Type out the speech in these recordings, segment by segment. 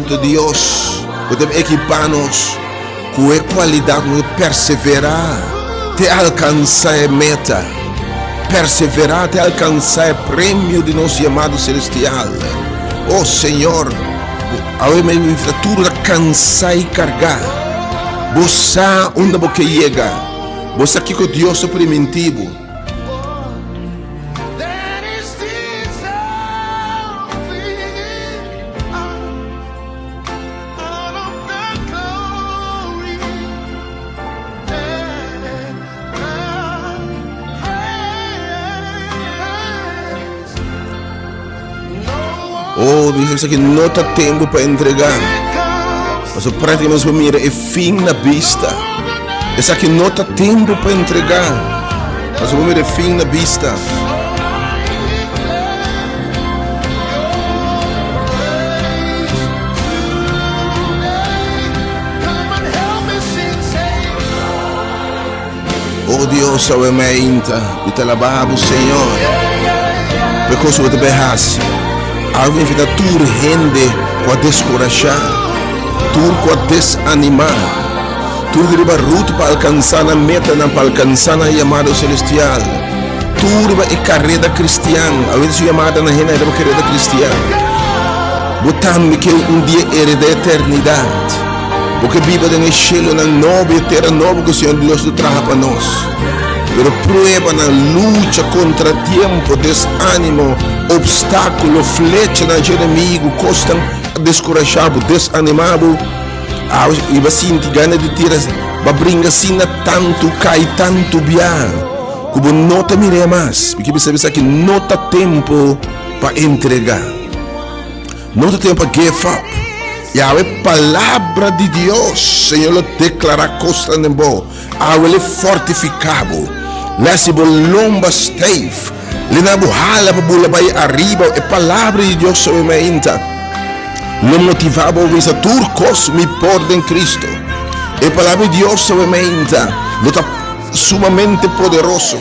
Anto Dios, bo ta ekipá nos ku e kualidat nos perseverá te alkansá e meta, perseverá te alkansá e premio di nos yamado selestial. O Señor, awe mi ta tur ta kansá i kargá. Bo sa unda bo ke yega. Bo sa kiko Dios a primintí bo. Oh, mi sa que no ta tempo pa entregar. Paso prácticamente nos mira e fin na vista. Esaki no ta tempo pa entregar. Paso mira e fin na vista. Oh Dios, awe mainta, mi ta alabá bo, Señor, pa e kos ku bo ta bai hasi. Awe mi invitá tur hende ku a deskurashá, tur ku a desanimá, tur ku riba ruta pa alkansá nan metanan, pa alkansá nan yamado selestial, tur riba e kareda kristian. Awe ta su yamada na hende riba kareda kristian. Bo tambe ke un dia heredá eternidat. Bo ke biba den e shelunan nobo i e tera nobo ku Señor Dios lo traha pa nos. Pero pruebanan, lucha, kontratiempo, desánimo, opstákulo, flechanan dje enemigu, kosnan a deskurashá bo, desanimá bo. Awe i bo a sinti gana di tira, bo a bringa asina tantu, kai tantu bia, ku bo no ta mir'é mas. Mi ke bisa bo esaki, no ta tempu pa entregá. No ta tempu pa give up. Yahweh palabra di Dios, Señor lo declara cosnan den bo. Awe le fortifica bo. Le haci bo lomba stijf. Le na bo hala pa bula bay ariba. E palabra di Dios awe mainta lo motiva bo bisa tur cos mi por den Cristo. E palabra di Dios awe mainta lo ta sumamente poderoso.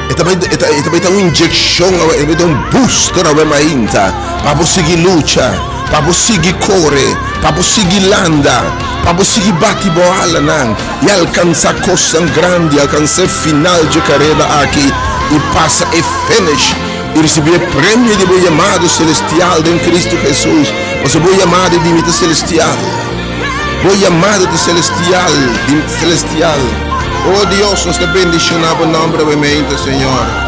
E ta bai, e ta, e ta bai ta un inyeccion, e ta bai ta un booster awe mainta pa bo sigui lucha, pa bo sigui kore, pa bo sigui landa, pa bo sigui bati bo alanan i alkansá kosnan grandi, alkansá e final dje kareda aki i pasa e finish i risibí e premio di bo yamado selestial den Cristo Jesus. Pasobra bo yamado di mi ta selestial. Bo yamado ta celestial, di celestial. Oh Dios, nos ta bendiciona bo nomber awe mente, Señor.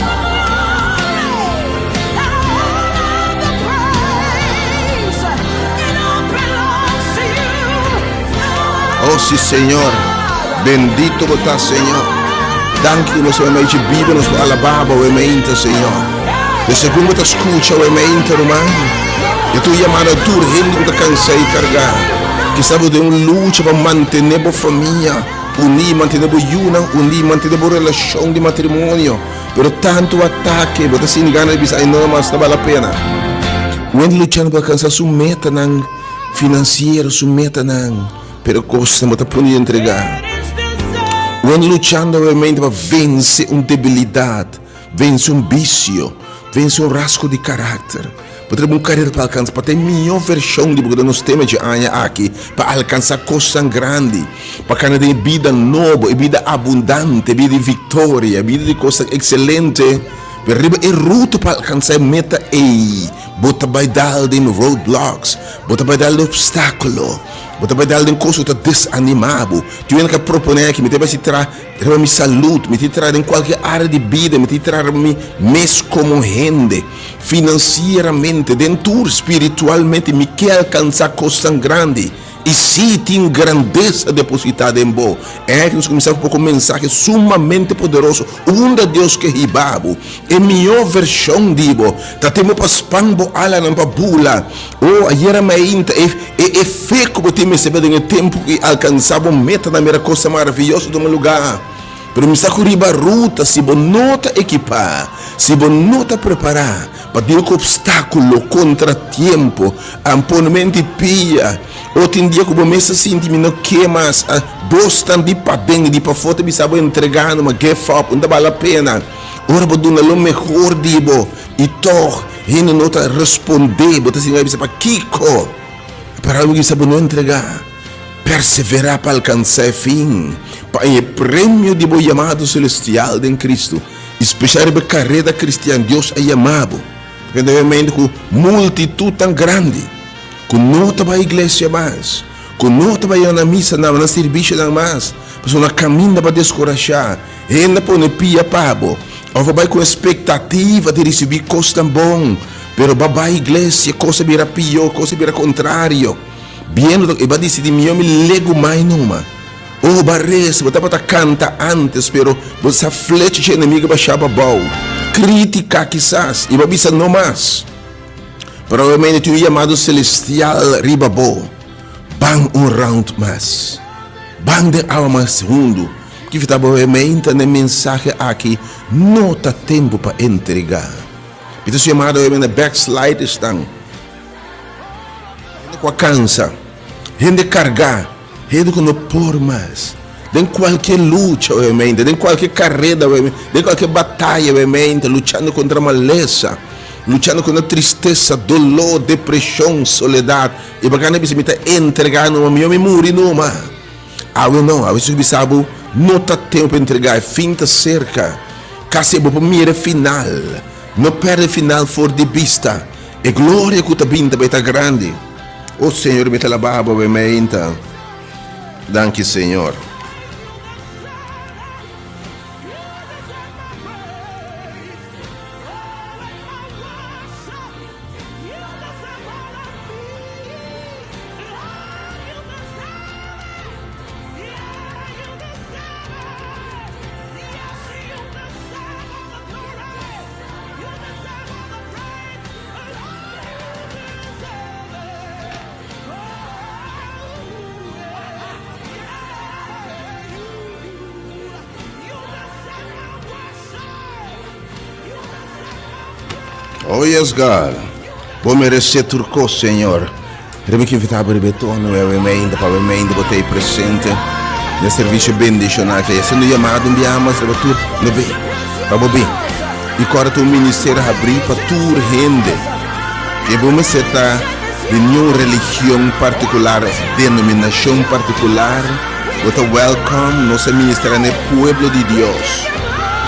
Oh si, Señor. Bendito bo ta, Señor. Danki ku nos awe mechi biba, nos por alabá bo awe mente, Señor. De segun bo ta skucha awe mente, ruman, e tur yamada tur hende ku ta kansá i kargá. Kisas bo den un lucha pa mantené bo famia uní, mantené bo yunan uní, mantené bo relashon di matrimonio. Pero tantu atake, bo ta sinti gana di bisa, Ai no mas, ta bal la pena. Un hende luchando pa alkansá su metanan finansiero, su metanan, pero kosnan bo ta pone di entregá. Un hende luchando awe pa vense un debilidat. Vense un bisio, vense un rasgo di karakter. Bo ta riba un karera pa alkansa, pa ta e mihó vershon di bo ku ta nos tema dje aña aki, pa alkansá kosnan grandi, pa kana den e bida nobo, e bida abundante, e bida di viktoria, e bida di kosnan ekselente. Pero riba e ruta pa alkansá e meta ei, bo ta bai dal den roadblocks, bo ta bai dal den opstákulo, bo ta bai dal den kos ku ta desanimá bo. Tin hende ku a proponé aki, mi ta bai si traha. Riba mi salud, mi tin traha den kualke área di bida, mi tin traha riba mi mes komo hende, finansieramente, den tur, spiritualmente, mi ke alkansá kosnan grandi. I sí, tin grandesa depositá den bo. Èk nos kuminsá ku poko mensahe sumamente poderoso, unda Dios ke hiba bo. E mihó vershon di bo ta tempu pa span bo alanan pa bula. Oh, ayera mainta e e fe ku bo tin mester den e tempu ku i alkansá bo metanan mira kosnan maravioso tuma lugá. Pero mi sa ku riba ruta si bo no ta ekipá, si bo no ta prepará pa deal ku opstákulo, kontratiempo, ponementi pia, o tin dia ku bo mes ta sinti mi no ke mas, bosnan di paden i di pafó ta bisa bo entregá numa, give up, no ta bal la pena. Ora bo duna lo mehor di bo i tòg hende no ta respondé, bo ta sinti bisa pakiko? Pero algu bisa bo no entregá. Perseverá pa alkansá e fin, pa haña e premio di bo yamado selestial den Kristu. I spesial riba e kareda kristian Dios a yama bo. Pasobra ta mente ku multitut tan grandi ku no ta bai iglesia mas, ku no ta bai na misanan, na sirbishi-nan mas, pasobra na kaminda pa deskurashá. Hende a pone pia pa bo, òf a bai ku espektativa di risibí kosnan bon, pero bo a bai iglesia, kos a bira pió, kos a bira kontrario. Biendo e bo a disidí, Mihó mi legu mai numa. Oh, bo a resa, bo tabata kanta ántes, pero bo sa flecha dje enemigu a bashá bo abou. Krítika kisas, i bo a bisa no mas. Pero obviamente tin un yamado selestial riba bo. Ban un round mas. Ban den awa mas hundu. Kico ta bo meinta n'e mensahe aki? No ta tempo pa entrega. Mi ta su yamado awe na backsliders nan. Hende cu a cansa, hende carga, hende cu no por mas. Den cualkier lucha awe meinta, den cualkier careda awe meinta, den cualkier bataya awe meinta, luchando contra malesa, luchando contra tristesa, dolor, depresion, soledad. Y bacana bisa mi ta entrega numa, mihor mi muri numa. Awe no, awe su bisa bo no ta tempo pa entrega, e fin ta cerca. Casi bo por mira e final. No perde e final for di bista. E gloria cu ta bin ta bay ta grandi. Oh Señor, mi ta alaba bo awe meinta. Danki Señor. Oh yes God, bo merece tur cos Señor. Riba ki invita bo riba e tono e awe meinda pa awe meinda bo ta ei presente den servicio bendicional ki a siendo yamado un biaha mas riba tur no bin pa bo bin y corda ta un ministerio habri pa tur hende ke bo mester ta di niun religion particular of denominacion particular bo ta welcome nos a ministra na e pueblo di Dios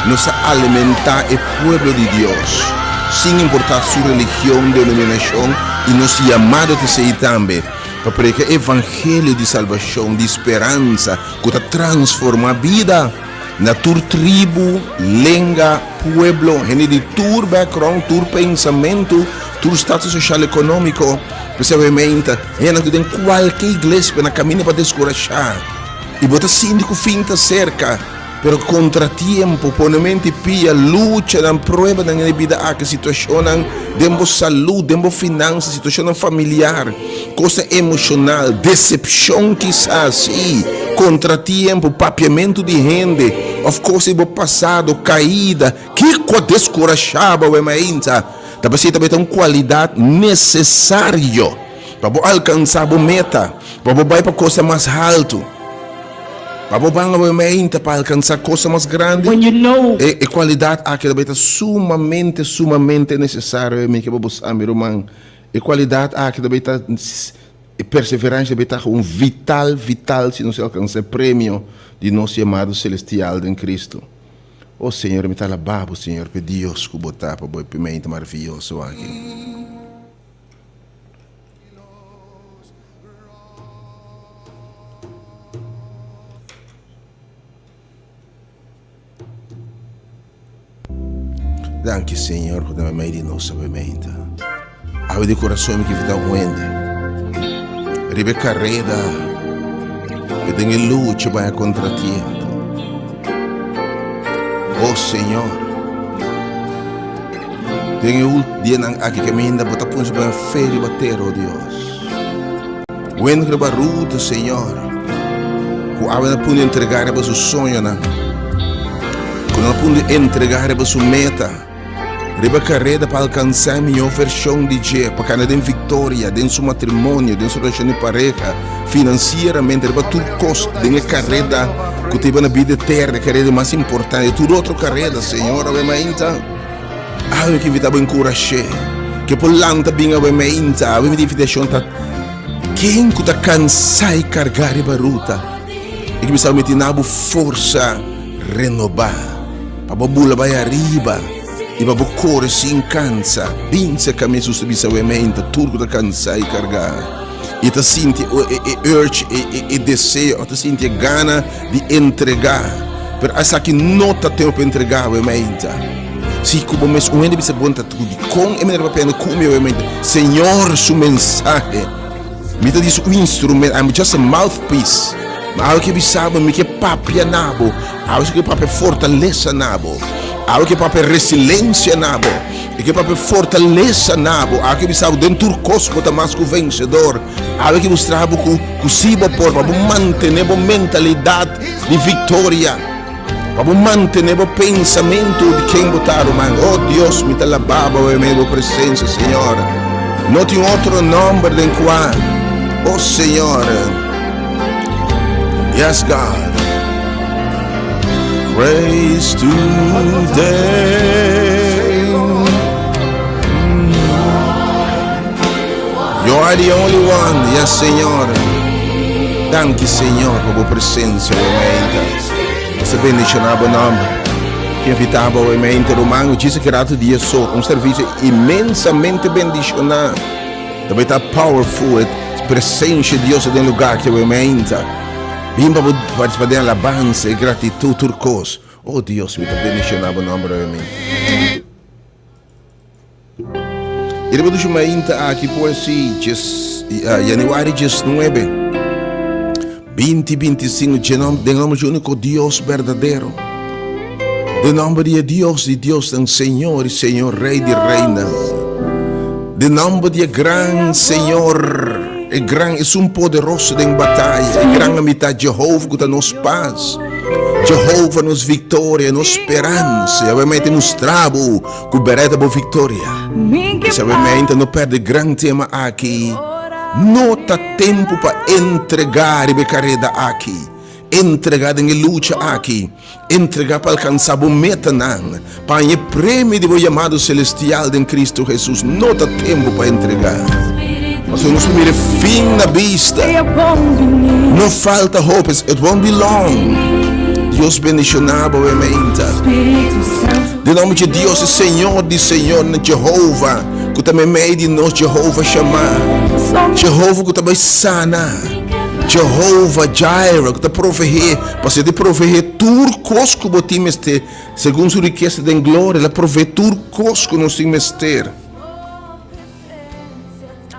nos a alimenta e pueblo di Dios, sin importá su religion, denominashon, i nos yamado ta esei tambe, pa prediká e evangelio di salbashon, di speransa ku ta transformá bida na tur tribu, lenga, pueblo, hende di tur background, tur pensamentu, tur status soshal ekonómiko. P'esei awe meinta, hendenan ku den kualke iglesia ku na kaminda pa deskurashá i bo ta sinti ku fin ta serka. Pero kontratiempo, ponementu i pia, luchanan, pruebanan den e bida aki, situashonnan den bo salú, den bo finansa, situashonnan familiar, kosnan emoshonal, desepshon kisas, sí, kontratiempo, papiamentu di hende òf kos di bo pasado, kaida, kiko a deskurashá bo awe mainta? Ta p'esei ta bai ta un kualidat nesesario pa bo alkansá bo meta, pa bo bai pa kosnan mas haltu. Pa bo ban awe meinta pa alcansa cosa mas grandi, When you know. e e cualidad aki ta bay ta sumamente, sumamente necesario. Mi ke pa bo sa, mi ruman, e cualidad aki ta bay ta, e perseverancia ta bay ta un vital, vital si nos alcansa e premio di nos yamado celestial den Cristo. Oh Señor, mi ta alaba bo, Señor, p'e Dios cu bo ta pa bo e meinta maraviyoso aki. Danki Señor ku ta meimei di nos awe-meinta. Awe di kurason mi ke invitá un hende riba e kareda ku den e lucha bai a kontratiempo. Oh Señor, den e ultimo dianan aki kaminda bo ta pone su fe riba tera, oh Dios. Wen riba ruta, Señor, ku awe na punto entregá riba su soñonan, ku na punto entregá riba su meta, riba kareda pa alkansá e mihó vershon di dje, pa kana den viktoria, den su matrimonio, den su relashon di pareha, finansieramente, riba tur kos den e kareda ku ta hiba na bida eterna, e kareda mas importante, tur otro kareda, Señor, awe mainta. Awe mi ke invitá bo enkurash'é ke por lanta bin awe meinta. Awe mi invitashon ta. Ken ku ta kansá i kargá riba ruta, i ku bisa mi tin na bo forsa renobá, pa bo bula bai ariba i pa bo kore sin kansa. Bin serka mi, Hesus ta bisa wei meinta tur ku ta kansá i kargá, i ta sinti e urge, e deseo, ta sinti e gana di entregá. Pero esaki no ta tempu pa entregá wei meinta. Si ku bo mes un hende bisa bon ta ku dikon e manera papia no ku mi obviamente Señor su mensahe mi ta djis un instrumento I'm just a mouthpiece ma awe ke bisa bo mi ke papia na bo awe ke papia fortalesa na bo awe ke papia resilensia na bo e ke papia fortalesa na bo awe ke bisa bo den tur kos bo ta mas ku vensedor awe ke mustra bo ku ku si bo por pa bo mantene bo mentalidat di viktoria. Pa bo mantene bo pensamentu di ken bo ta, ruman. Oh Dios, mi ta laba bo awe bo presencia, Señor. No tin otro nomber den cua. Oh Señor. Yes, God. Praise today. You are the only one, yes, Señor. Danki, Señor, pa bo presencia, awe. Nos ta bendiciona bo nomber. Ki invita bo awe mente ruman, djis aki rato di eso, un servicio inmensamente bendiciona. Ta bay ta powerful, e presencia di Dios den lugar aki awe mente. Bin pa bo participa den alabanza y gratitud tur cos. Oh Dios, mi ta bendiciona bo nomber awe mente. E riba dushi mainta aki pues si djes januari 19 2025 dje nom den nomber dje unico Dios berdadero den nomber di e Dios di diosnan Señor di señor Rey di reynan den nomber di e gran Señor e gran esun poderoso den bataya e gran amita Jehovah cu ta nos pas Jehovah nos victoria nos speransa Yahweh mete mustra bo Ku bereta bo viktoria. Sabe mente no perde gran tema aki. No ta tempu pa entregá riba e kareda aki. Entregá den e lucha aki. Entregá pa alkansá bo metanan, pa haña e premio di bo yamado selestial den Kristu Hesus. No ta tempu pa entregá. Pasobra nos por mira e fin na bista. No falta hopi, it won't be long. Dios bendishoná bo e meinta. Den nomber dje Dios, e Señor di señornan, Jehova, ku ta meimei di nos, Jehova Shammah, Jehova ku ta bai sana, Jehova Jireh, ku ta proveé, pasobra e ta proveé tur kos ku bo tin mester, segun su rikesa den gloria, el a proveé tur kos ku nos tin mester.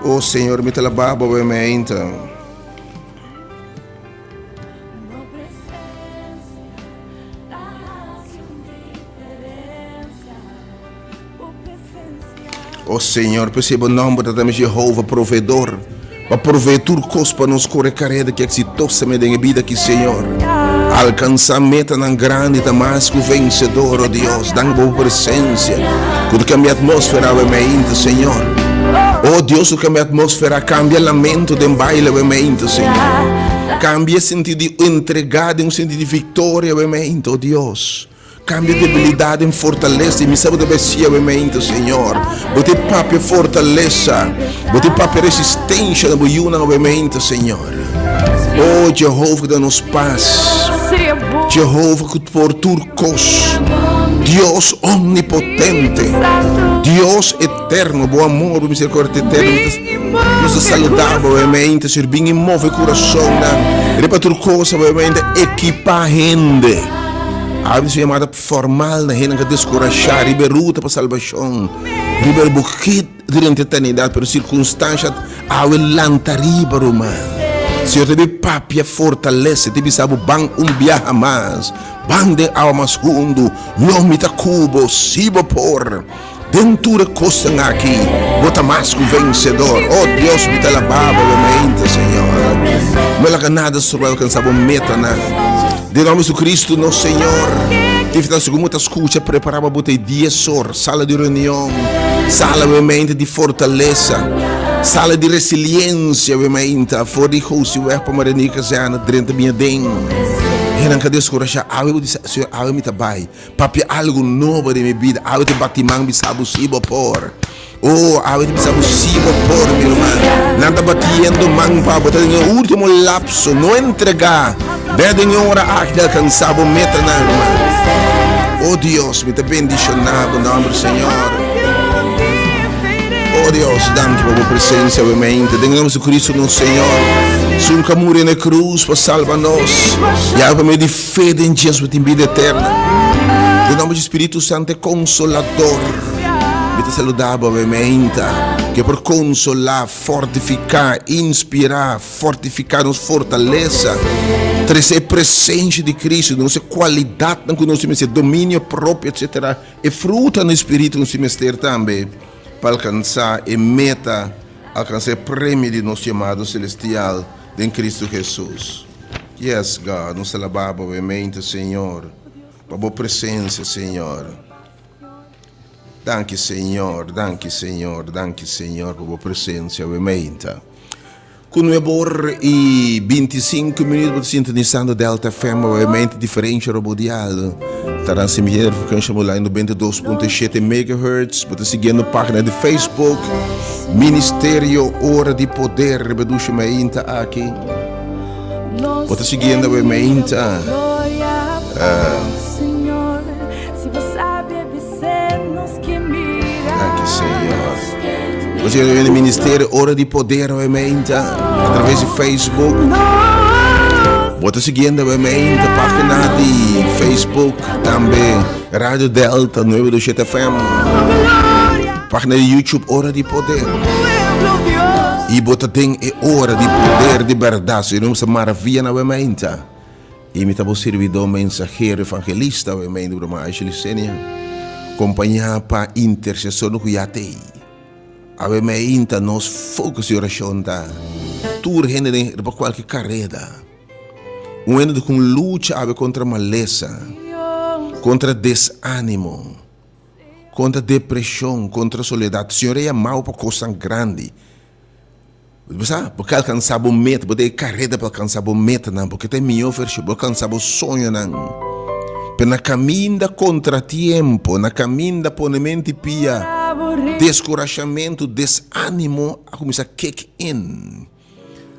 O Señor, mi ta alabá bo awe mainta. O Señor, p'esei bo nomber ta tambe Jehová Proveedor. Bo a provee tur kos pa nos kore kareda ki eksitosamente den e bida aki, Señor. Alkansá metanan grandi ta mas ku vensedor, o Dios. Danki pa bo presensia ku ta kambia atmósfera awe meinta, Señor. O Dios, ku kambia atmósfera, kambia lamento den baile awe meinta, Señor. Kambia e sentido di entregá den un sentido di viktoria awe meinta, o Dios. Cambia debilidad den fortaleza. Y mi sa bo ta bay siña mi mente, Señor. Bo ta papia fortaleza. Bo ta papia resistencia na bo yunan awe mente, Señor. Oh, Jehovah da nos paz. Jehovah ku por tur kos. Dios omnipotente. Dios eterno. Bo amor, bo misericordia eterno. Nos ta saluda bo awe mente, Señor. Bin y move corazonnan. Riba tur kos awe mente, ekipa hende. Abi su yamada formal na hendenan ka deskurashá riba e ruta pa salbashon, riba e bukit durante eternidat, pero sirkunstansha awe lanta riba, ruman. Señor ta bin papia fortalesa, e ta bisa bo ban un biaha mas, ban den awa mas hundu, lo mi ta ku bo, si bo por. Den tur e kosnan aki, bo ta mas ku vensedor. O Dios, mi ta alabá bo mainta, Señor. No laga nada stroba alkansá bo metanan. Den nòmber di Jesucristo, nos Señor. Tifta, segun bo ta skucha, prepará pa bo ta e dies or, sala di reunion, sala bo mainta di fortalesa, sala di resiliensia bo mainta, for di Gosiweg pa Maria Nica Kazerne drenta bin aden. Hendenan ka deskurashá, awe bo di, Señor, awe mi ta bai. Papia algu nobo den mi bida. Awe ta bati man bisa bo si bo por. Oh, awe ta bisa bo si bo por, mi ruman. Nan ta batiendo man pa bo, ta den e último lapso. No entregá. Bè den e ora aki di alkansá bo metanan, ruman. Oh Dios, mi ta bendishoná bo nòmber, Señor. Oh Dios, danki pa bo presensia awe mente. Den e nòmber di Jesucristo nos Señor, Esun ku a muri na e krus pa salba nos, i awe pa medio di fe den dje nos por tin bida eterna. Den nòmber di Spiritu Santu e Konsolador, mi ta saluda bo awe mente, ke por konsolá, fortifiká, inspirá, fortifiká nos fortalesa, trese e presensia di Cristo, nos e kualidatnan ku nos tin mester, dominio propio, etsetera. E fruta di Spiritu nos tin mester tambe pa alkansá e meta, alkansá e premio di nos yamado selestial den Cristo Hesus. Yes, God, nos ta alabá Bo obviamente, Señor, pa Bo presensia, Señor. Danki, Señor, danki, Señor, danki, Señor, pa Bo presensia obviamente. Ku nuebe or i bintisinko minuut bo ta sintonisando Delta FM, obviamente diferensha robo dial. Ta transmitiendo frekuensha modulá en 92.7 megahertz. Bo ta siguiendo página di Facebook Ministerio Ora di Poder riba dushi mainta aki. Bo ta siguiendo awe mainta. Danki Señor. Bo ta siguiendo Ministerio Ora di Poder awe mainta a través di Facebook. Bo ta siguiendo awe mainta página di Facebook tambe Radio Delta 927 FM. Página di YouTube Ora di Poder. I bo ta den e ora di poder di bèrdat. Señor nos ta maravia na awe mainta. I mi ta bo sirbidó mensahero evangelista awe mainta broma Aisha Licenia. Kompañá pa intersesornan ku ya t'ei. Awe mainta nos focus di orashon ta tur hende den riba kualke kareda. Un hende ku un lucha awe kontra malesa, kontra desanimo, kontra depreshon, kontra soledat. Señor a yama bo pa kosnan grandi. Bo sa, bo ke alkansa bo meta, bo ta e kareda pa alkansa bo metanan, bo ke ta e mihó vershon, bo alkansa bo soñonan. Pero na kaminda kontratiempo, na kaminda ponementi pia, deskurashamentu, desanimo a kuminsá kick in.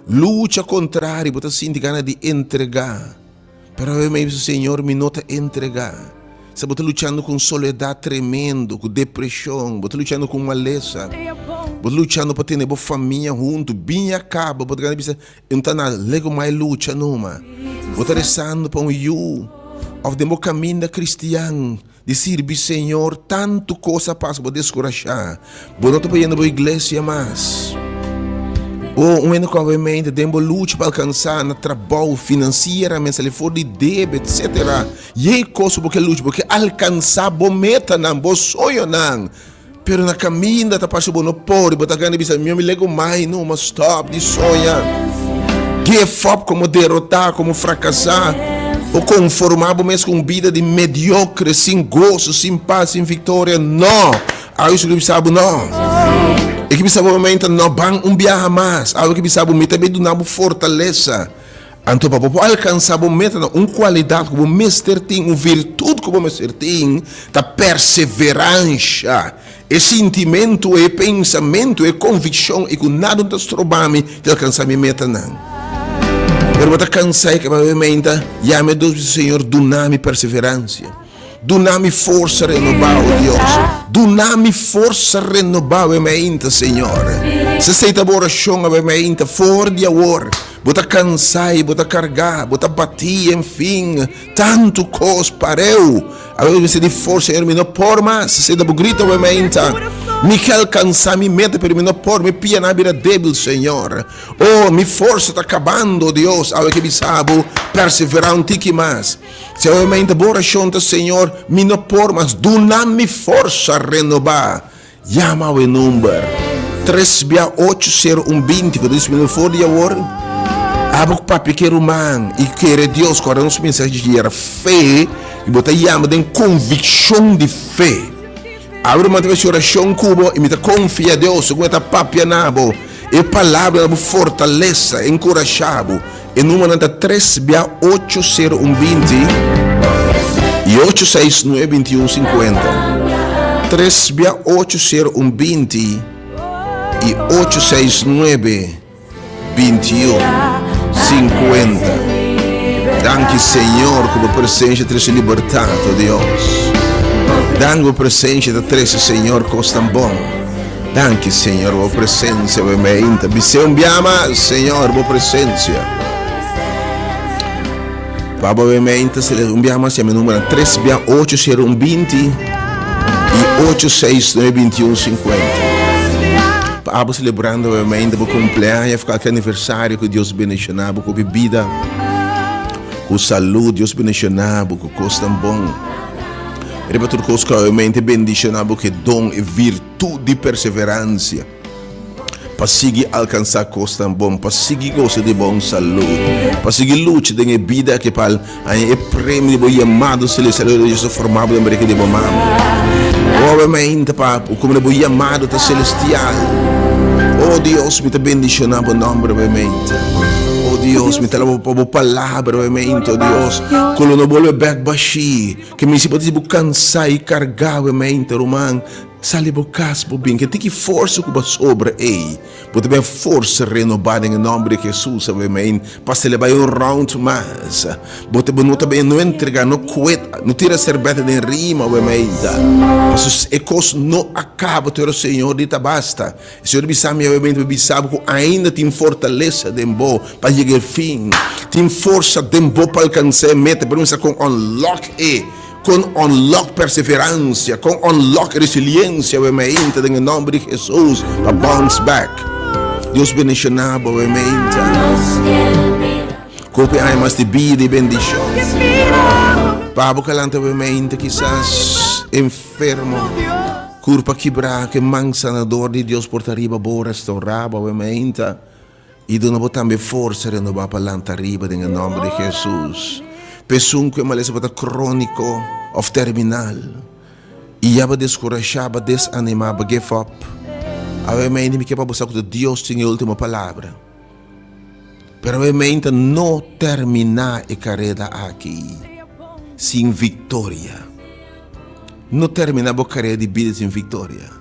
Lucha kontrario, bo ta sinti gana di entregá. Pero awe mi bisa, Señor, mi no ta entregá. Sa bo ta luchando ku un soledat tremendo, ku depreshon, bo ta luchando ku un malesa, bo ta luchando pa tene bo famia huntu, bin i a kaba, bo ta gana bisa, E no ta nada, lego mai lucha numa. Bo ta resando pa un yu, òf den bo kaminda kristian di sirbi Señor, tantu kos a pasa, bo deskurashá, bo no ta por yendo bo iglesia mas. O un hende ku awe mente den bo lucha pa alkansá na trabou, finansieramente, sali for di debe, etsetera. Yei kos ku bo ke lucha, bo ke alkansá bo metanan, bo soñonan. Pero na kaminda ta parse bo no por i bo ta gana bisa, Mi mi lego mai no, ma stop di soña. Give up komo derotá, komo frakasá, o konformá bo mes ku un bida di mediokre, sin goso, sin pas, sin viktoria. No! Awe su ke bisa bo no. E ke bisa bo momento no, ban un biaha mas. Awe ke bisa bo, mi ta bin duna bo fortalesa. Anto pa bo por alkansá bo metanan, un kualidat ku bo mester tin, un virtut ku bo mester tin, ta perseveransha. E sintimentu, e pensamentu, e konvikshon i ku nada no ta stroba mi di alkansá mi metanan. Pero bo ta kansá i kaba bo menta, yama e Dios bisa, Señor, duna mi perseveransia. Duna mi forsa renobá, o Dios. Duna mi forsa renobá awe mainta, Señor. Si esei ta bo orashon awe mainta, for di awor, bo ta kansá i bo ta kargá, bo ta batí, enfin, tantu kos pareu. Awe bo mester di forsa, Señor, mi no por mas. Si esei ta bo grito awe mainta, mi ke alkansá mi meta, pero mi no por, mi pianan a bira débil, Señor. O, mi forsa ta kabando, Dios. Awe ke bisa bo, perseverá un tiki mas. Si awe mainta bo orashon ta, Señor, mi no por mas, duna mi forsa renobá. Yama awe number tres bia ocho sero un binti ku ta disponibel for di awor. Abo ku papia ku e ruman i kere Dios, kòrda nos mensahe di djera fe i bo ta yama den konvikshon di fe. Awe ruman ta hasi orashon ku bo i mi ta konfia Dios segun e ta papia na bo. E palabra na bo fortalesa, enkurashá bo. E numernan ta tres bia ocho sero un 20 i ocho seis nuebe 21 50. Tres bia ocho sero un binti i ocho seis nuebe 21 50. Danki Señor ku bo presencia trese libertad, oh Dios. Danki bo presencia ta trese Señor kos tan bon. Danki Señor bo presencia bo meinta. Bisé un bia mas Señor bo presencia. Pa bo meinta se un bia mas yama número 3 bia 8 0 1 20 y 8 6 9 21 50. Pa abo celebrando obviamente bo cumpleaños of cualquier aniversario ku Dios bendiciona bo ku bida, ku salud, Dios bendiciona bo ku cosnan bon. Riba tur cos ku obviamente bendiciona bo ku e don e virtud di perseverancia. Pa sigui alkansá kosnan bon, pa sigui gosa di bon salud, pa sigui lucha den e bida aki pa haña e premio di bo yamado selestial ora Dios a forma bo den barika di bo mama. Obe mainta pa komo bo yamado ta selestial. O Dios, mi ta bendishoná bo nòmber obe mainta. O Dios, mi ta alaba pa bo palabra obe mainta, o Dios, ku lo no bolbe bèk bashí. Ke mi si bo ta si bo kansá i kargá obe mainta, ruman. Sali bo kas bo bin ke tiki forsa ku bo a sobra ei bo ta bin forsa renoba den e nomber di Jesus amen pa selebrá un round mas bo ta bo no ta bin no entrega no kuet no tira serbete den rima amen pasobra e kos no a kaba te ora Señor di ta basta e Señor bisa mi awe pa bisa bo ku ainda tin fortalesa den bo pa yega e fin tin forsa den bo pa alkansa e meta pero mi sa kon unlock e. Kon unlock perseverancia, kon unlock resiliencia we meinta den e nomber di Jesus pa bounce back. Dios bendiciona bo we meinta. Kopi aña mas di bida y bendicion. Pa bo kalanta we meinta kisas enfermo, kurpa kibrá, ke man sanador di Dios por ta riba bo restaurá bo we meinta. I duna bo tambe forsa renobá pa lanta riba den e nòmber di Hesus. Pa esun ku e malesa por ta króniko òf terminal i ya bo deskurashá, bo desanimá, bo give up, awe meinta mi ke pa bo sa ku ta Dios tin e último palabra. Pero awe meinta no terminá e kareda aki sin viktoria. No terminá bo kareda di bida sin viktoria.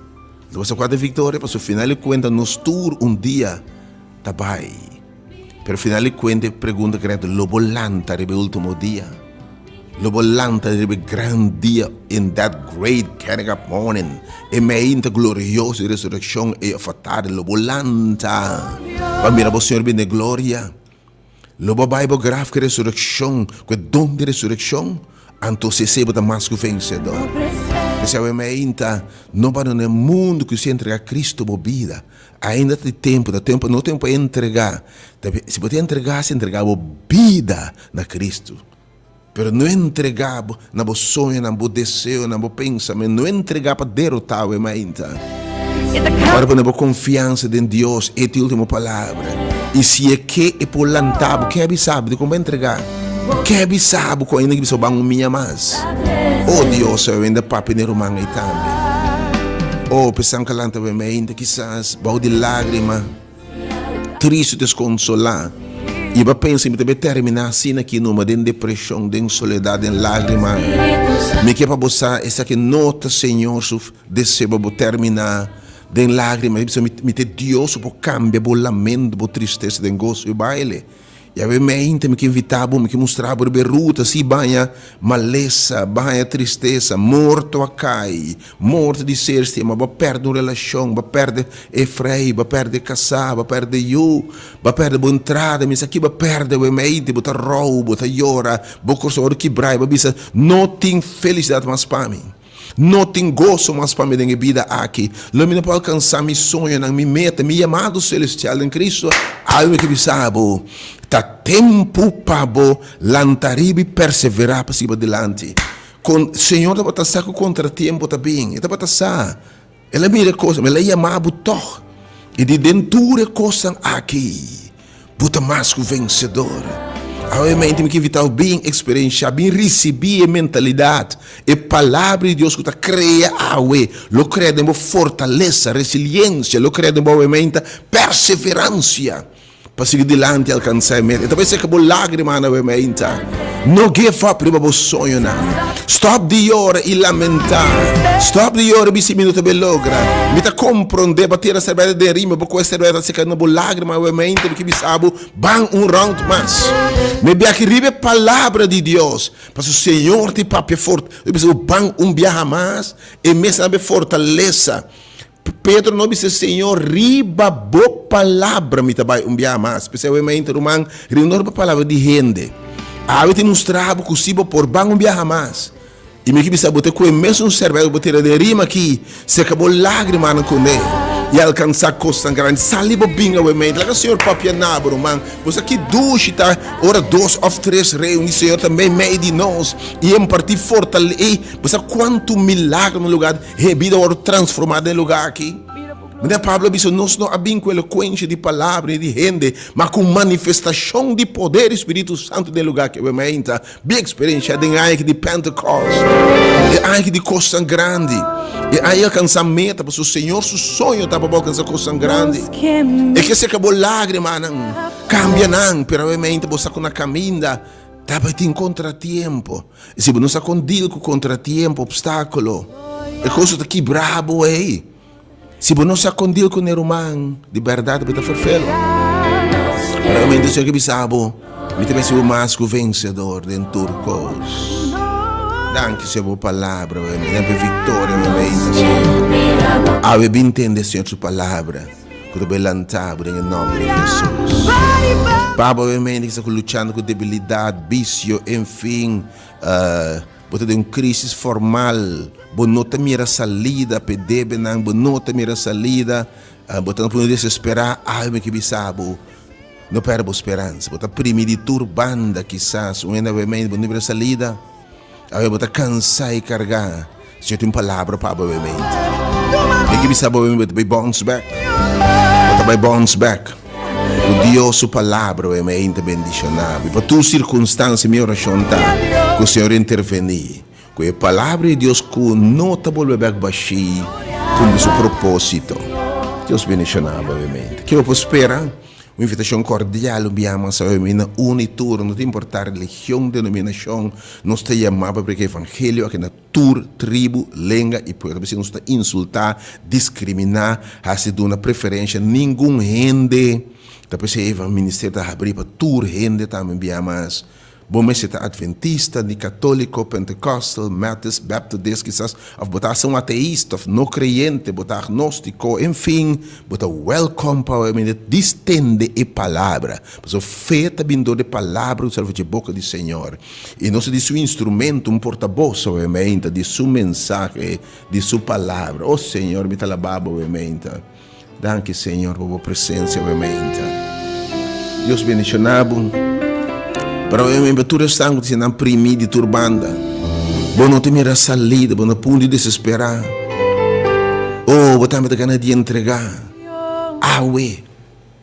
Lo sa kua ta viktoria pasobra final di kuenta nos tur un dia ta bai. Pero final di kuenta e pregunta great lo bo lanta riba e ultimo dia? Lo bo lanta riba e gran dia in that great getting up morning e meinta glorioso di resurekshon e of atardi lo bo lanta pa mira bo Señor bini den gloria? Lo bo bai bo graf ku e resurekshon, ku e don di resurekshon? Anto si esei bo ta mas ku vensedor. P'esei awe meinta, no bandona e mundu ku si entregá Kristu bo bida. Ainda ta di tempu, ta tempu, no tempu pa entregá. Si bo ta entregá, si entregá bo bida na Kristu. Pero no entregá bo na bo soñonan, bo deseonan, bo pensamentu. No entregá pa derotá awe mainta. Ora pone bo konfiansa den Dios, e tin ultimo palabra. I si e ke, e por lanta bo. Ken a bisa bo dikon bo entregá? Ken a bisa bo ku ainda ke bisa bo ban un miña mas? O Dios, awe mainta papia den ruman ei tambe. O, p'esan ku a lanta awe mainta, kisas bou di lágrima. Tristu deskonsolá i bo a pensa mi ta bai terminá asina aki numa den depreshon, den soledat, den lágrima. Mi ke pa bo sa esaki no ta Señor su deseo pa bo terminá den lágrima. Mi bisa mi ta e Dios ku por kambia bo lamento, bo tristesa den goso i baile. I awe meinta mi ke invitá bo, mi ke mustra bo riba e ruta, sí, baña malesa, baña tristesa, morto a kai, morto di ser stima, bo a pèrdè un relashon, bo a pèrdè e frei, bo a pèrdè e kasá, bo a pèrdè yu, bo a pèrdè bo entrada, mi sa ki bo a pèrdè awe meinta, bo ta rou, bo ta yora, bo korson a wòrdu kibrá i bo a bisa, No tin felisidat mas pa mi. No tin goso mas pa mi den e bida aki. Lo mi no por alkansá mi soñonan, mi meta, mi yamado selestial den Cristo. Awe mi ke bisa bo, ta tempu pa bo lanta riba i perseverá pa sigui padilanti. Kon Señor tabata sa ku kontratiempo ta bin. E tabata sa. El a mira e kosnan, el a yama bo tòg. I di den tur e kosnan aki, bo ta mas ku vensedor. Awe mente mi ke invitá bo bin eksperenshá, bin risibí e mentalidat, e Palabra di Dios ku ta krea awe, lo krea den bo fortalesa, resiliensia, lo krea den bo awe mente perseveransia. Pa sigui dilanti alkansá e meta. E ta bai seka bo lágrimanan awe meinta. No give up riba bo soñonan. Stop di yora i lamentá. Stop di yora i bisa mi no ta bay logra. Mi ta komprondé bo a tira serbeta den rima, bo kohe serbeta ta seka na bo lágrima awe mente mi ke bisa bo ban un round mas. Mi biaha riba e palabra di Dios, pasobra Señor tin papia fort, mi bisa bo ban un biaha mas, e mes a be fortalesa. Pedro no bisa, Señor, riba bo palabra mi ta bai un biaha mas. P'esei awe mainta, ruman, riba no riba palabra di hende. Awe ta mustra bo ku si bo por ban un biaha mas. I mi ke bisa bo ta ku e mesun serbes ku bo tira den rima aki, seka bo lágrimanan kuné i alkansá kosnan grandi. Sali bo bin awe mainta. Laga Señor papia na bo, ruman. Bo sa ki dushi ta ora dos òf tres reuní, Señor ta meimei di nos i impartí fortalesa. Bo sa kuantu milagro na lugá. He bida wòrdu transformá den e lugá aki. Manera Pablo a bisa, nos no a bin ku elokuensha di palabra ni di hende, ma ku manifestashon di poder di Spiritu Santu den e lugá aki. Awe mainta, bi eksperenshá den e aña aki di Pentekòst, e aña aki di kosnan grandi, e aña di alkansá meta, pasobra Señor su soño ta pa bo alkansá kosnan grandi. E ke seka bo lágrimanan, kambia nan, pero awe mainta bo sa ku na kaminda tabatin kontratiempo. I si bo no sa kon deal ku kontratiempo, opstákulo, e kos ta kibra bo ei. Si bo no sa kon deal ku ne ruman, di bèrdat bo ta ferfelo. Realmente Señor ke bisa bo, mi ta mester bo mas ku vensedor den tur kos. Danki Señor pa bo palabra, bo mi den pa e viktoria mi meinta Señor. Awe bin tende Señor su palabra ku ta bai lanta bo den e nòmber di Hesus. Pa bo obviamente ki sta ku luchando ku debilidat, bisio, enfin, bo ta den un krisis formal, bo no ta mira salida pa e debenan, bo no ta mira salida, bo ta na punto di desesperá, awe mi ke bisa bo, no pèrdè bo speransa. Bo ta primi di tur banda kisas, un hende obviamente bo no mira salida. Awe bo ta kansa i kargá. Señor tin un palabra pa bo obviamente. Mi ke bisa bo obviamente bo ta bai bounce back. Bo ta bai bounce back. Ku Dios su palabra obviamente ta bendishoná bo. I pa tur sirkunstansia mi orashon ta ku Señor intervení. Ku e palabra di Dios ku no ta bolbe bek bashí kumpli su propósito. Dios bendishoná bo obviamente. Ke bo por spera? Un invitashon kordial un biaha mas awe mi na unu i tur, no ta importá religion, denominashon, nos ta yamá pa prediká evangelio aki na tur tribu, lenga i pueblo. Ta bisa nos ta insultá, diskriminá, hasi duna preferensha ningun hende. Ta p'esei e ministerio ta habrí pa tur hende tambe un biaha mas. Bo mester ta adventista, ni katóliko, pentekostal, methodist, baptodist kisas, òf bo ta hasta un ateista òf no kreyente, bo ta agnóstiko, enfin, bo ta wèlkòm pa bo mester distende e palabra. Pasobra fe ta bin dor di e palabra ku sali for dje boka di Señor. I nos ta di su instrumento, un portabos, obviamente, di su mensahe, di su palabra. O Señor, mi ta alabá bo, obviamente. Danki Señor pa bo presencia awe mainta. Dios bendiciona bo. Pero awe mainta tur esnan cu ta sinan primi di tur banda. Bo no ta mira salida, bo no punto di desespera. Oh, bo tambe ta gana di entrega. Awe,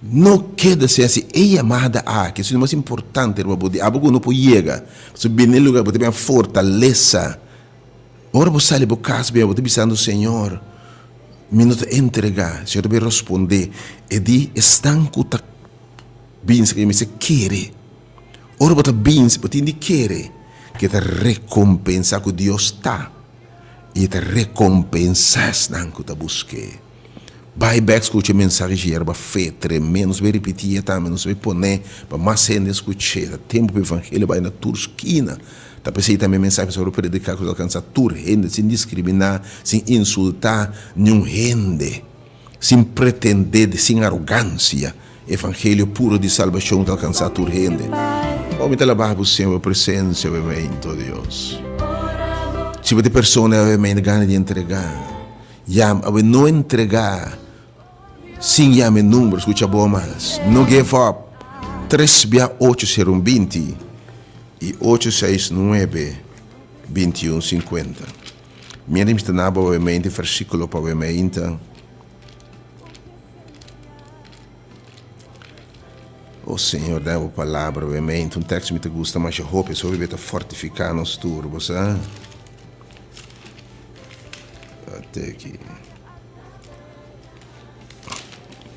no keda sin haci e yamada aki, esun di mas importante riba bo di. Abo cu no por yega, pasobra bini e lugar bo ta bin a fortalesa. Ora bo sali bo cas bia bo ta bisando, Señor, mi no ta entregá. Señor ta bin rospondé, E di esnan ku ta binse ku mi mester kere. Ora bo ta binse, bo tin di kere ku e ta rekompensá ku Dios ta i e ta rekompensá esnan ku ta busk'é. Bai bek skucha e mensahe dje yerba fe tremendo. Nos bai ripitié tambe, nos bai poné pa mas hende skuch'é. Ta tempu pa evangelio bai na tur skina. Ta p'esei tambe e mensahe mester wòrdu prediká ku ta alkansá tur hende sin diskriminá, sin insultá niun hende, sin pretendé, sin arogansia. Evangelio puro di salbashon ta alkansá tur hende. Oh, mi ta alabá bo, Señor, bo presensia, bo meinto, Dios. Si bo ta e persona awe mei gana di entregá. Yam awe no entrega sin yama e number scucha bo mas no give up tres bia ocho sero un 20 y ocho seis nuebe 21 50 Mientras mi sta na bo awe mente versiculo pa awe meinta. O Señor, dai bo palabra awe mente un teksto mi ta gusta masha hopi es hopi ta fortifica nos tur bo sa. Ate aki.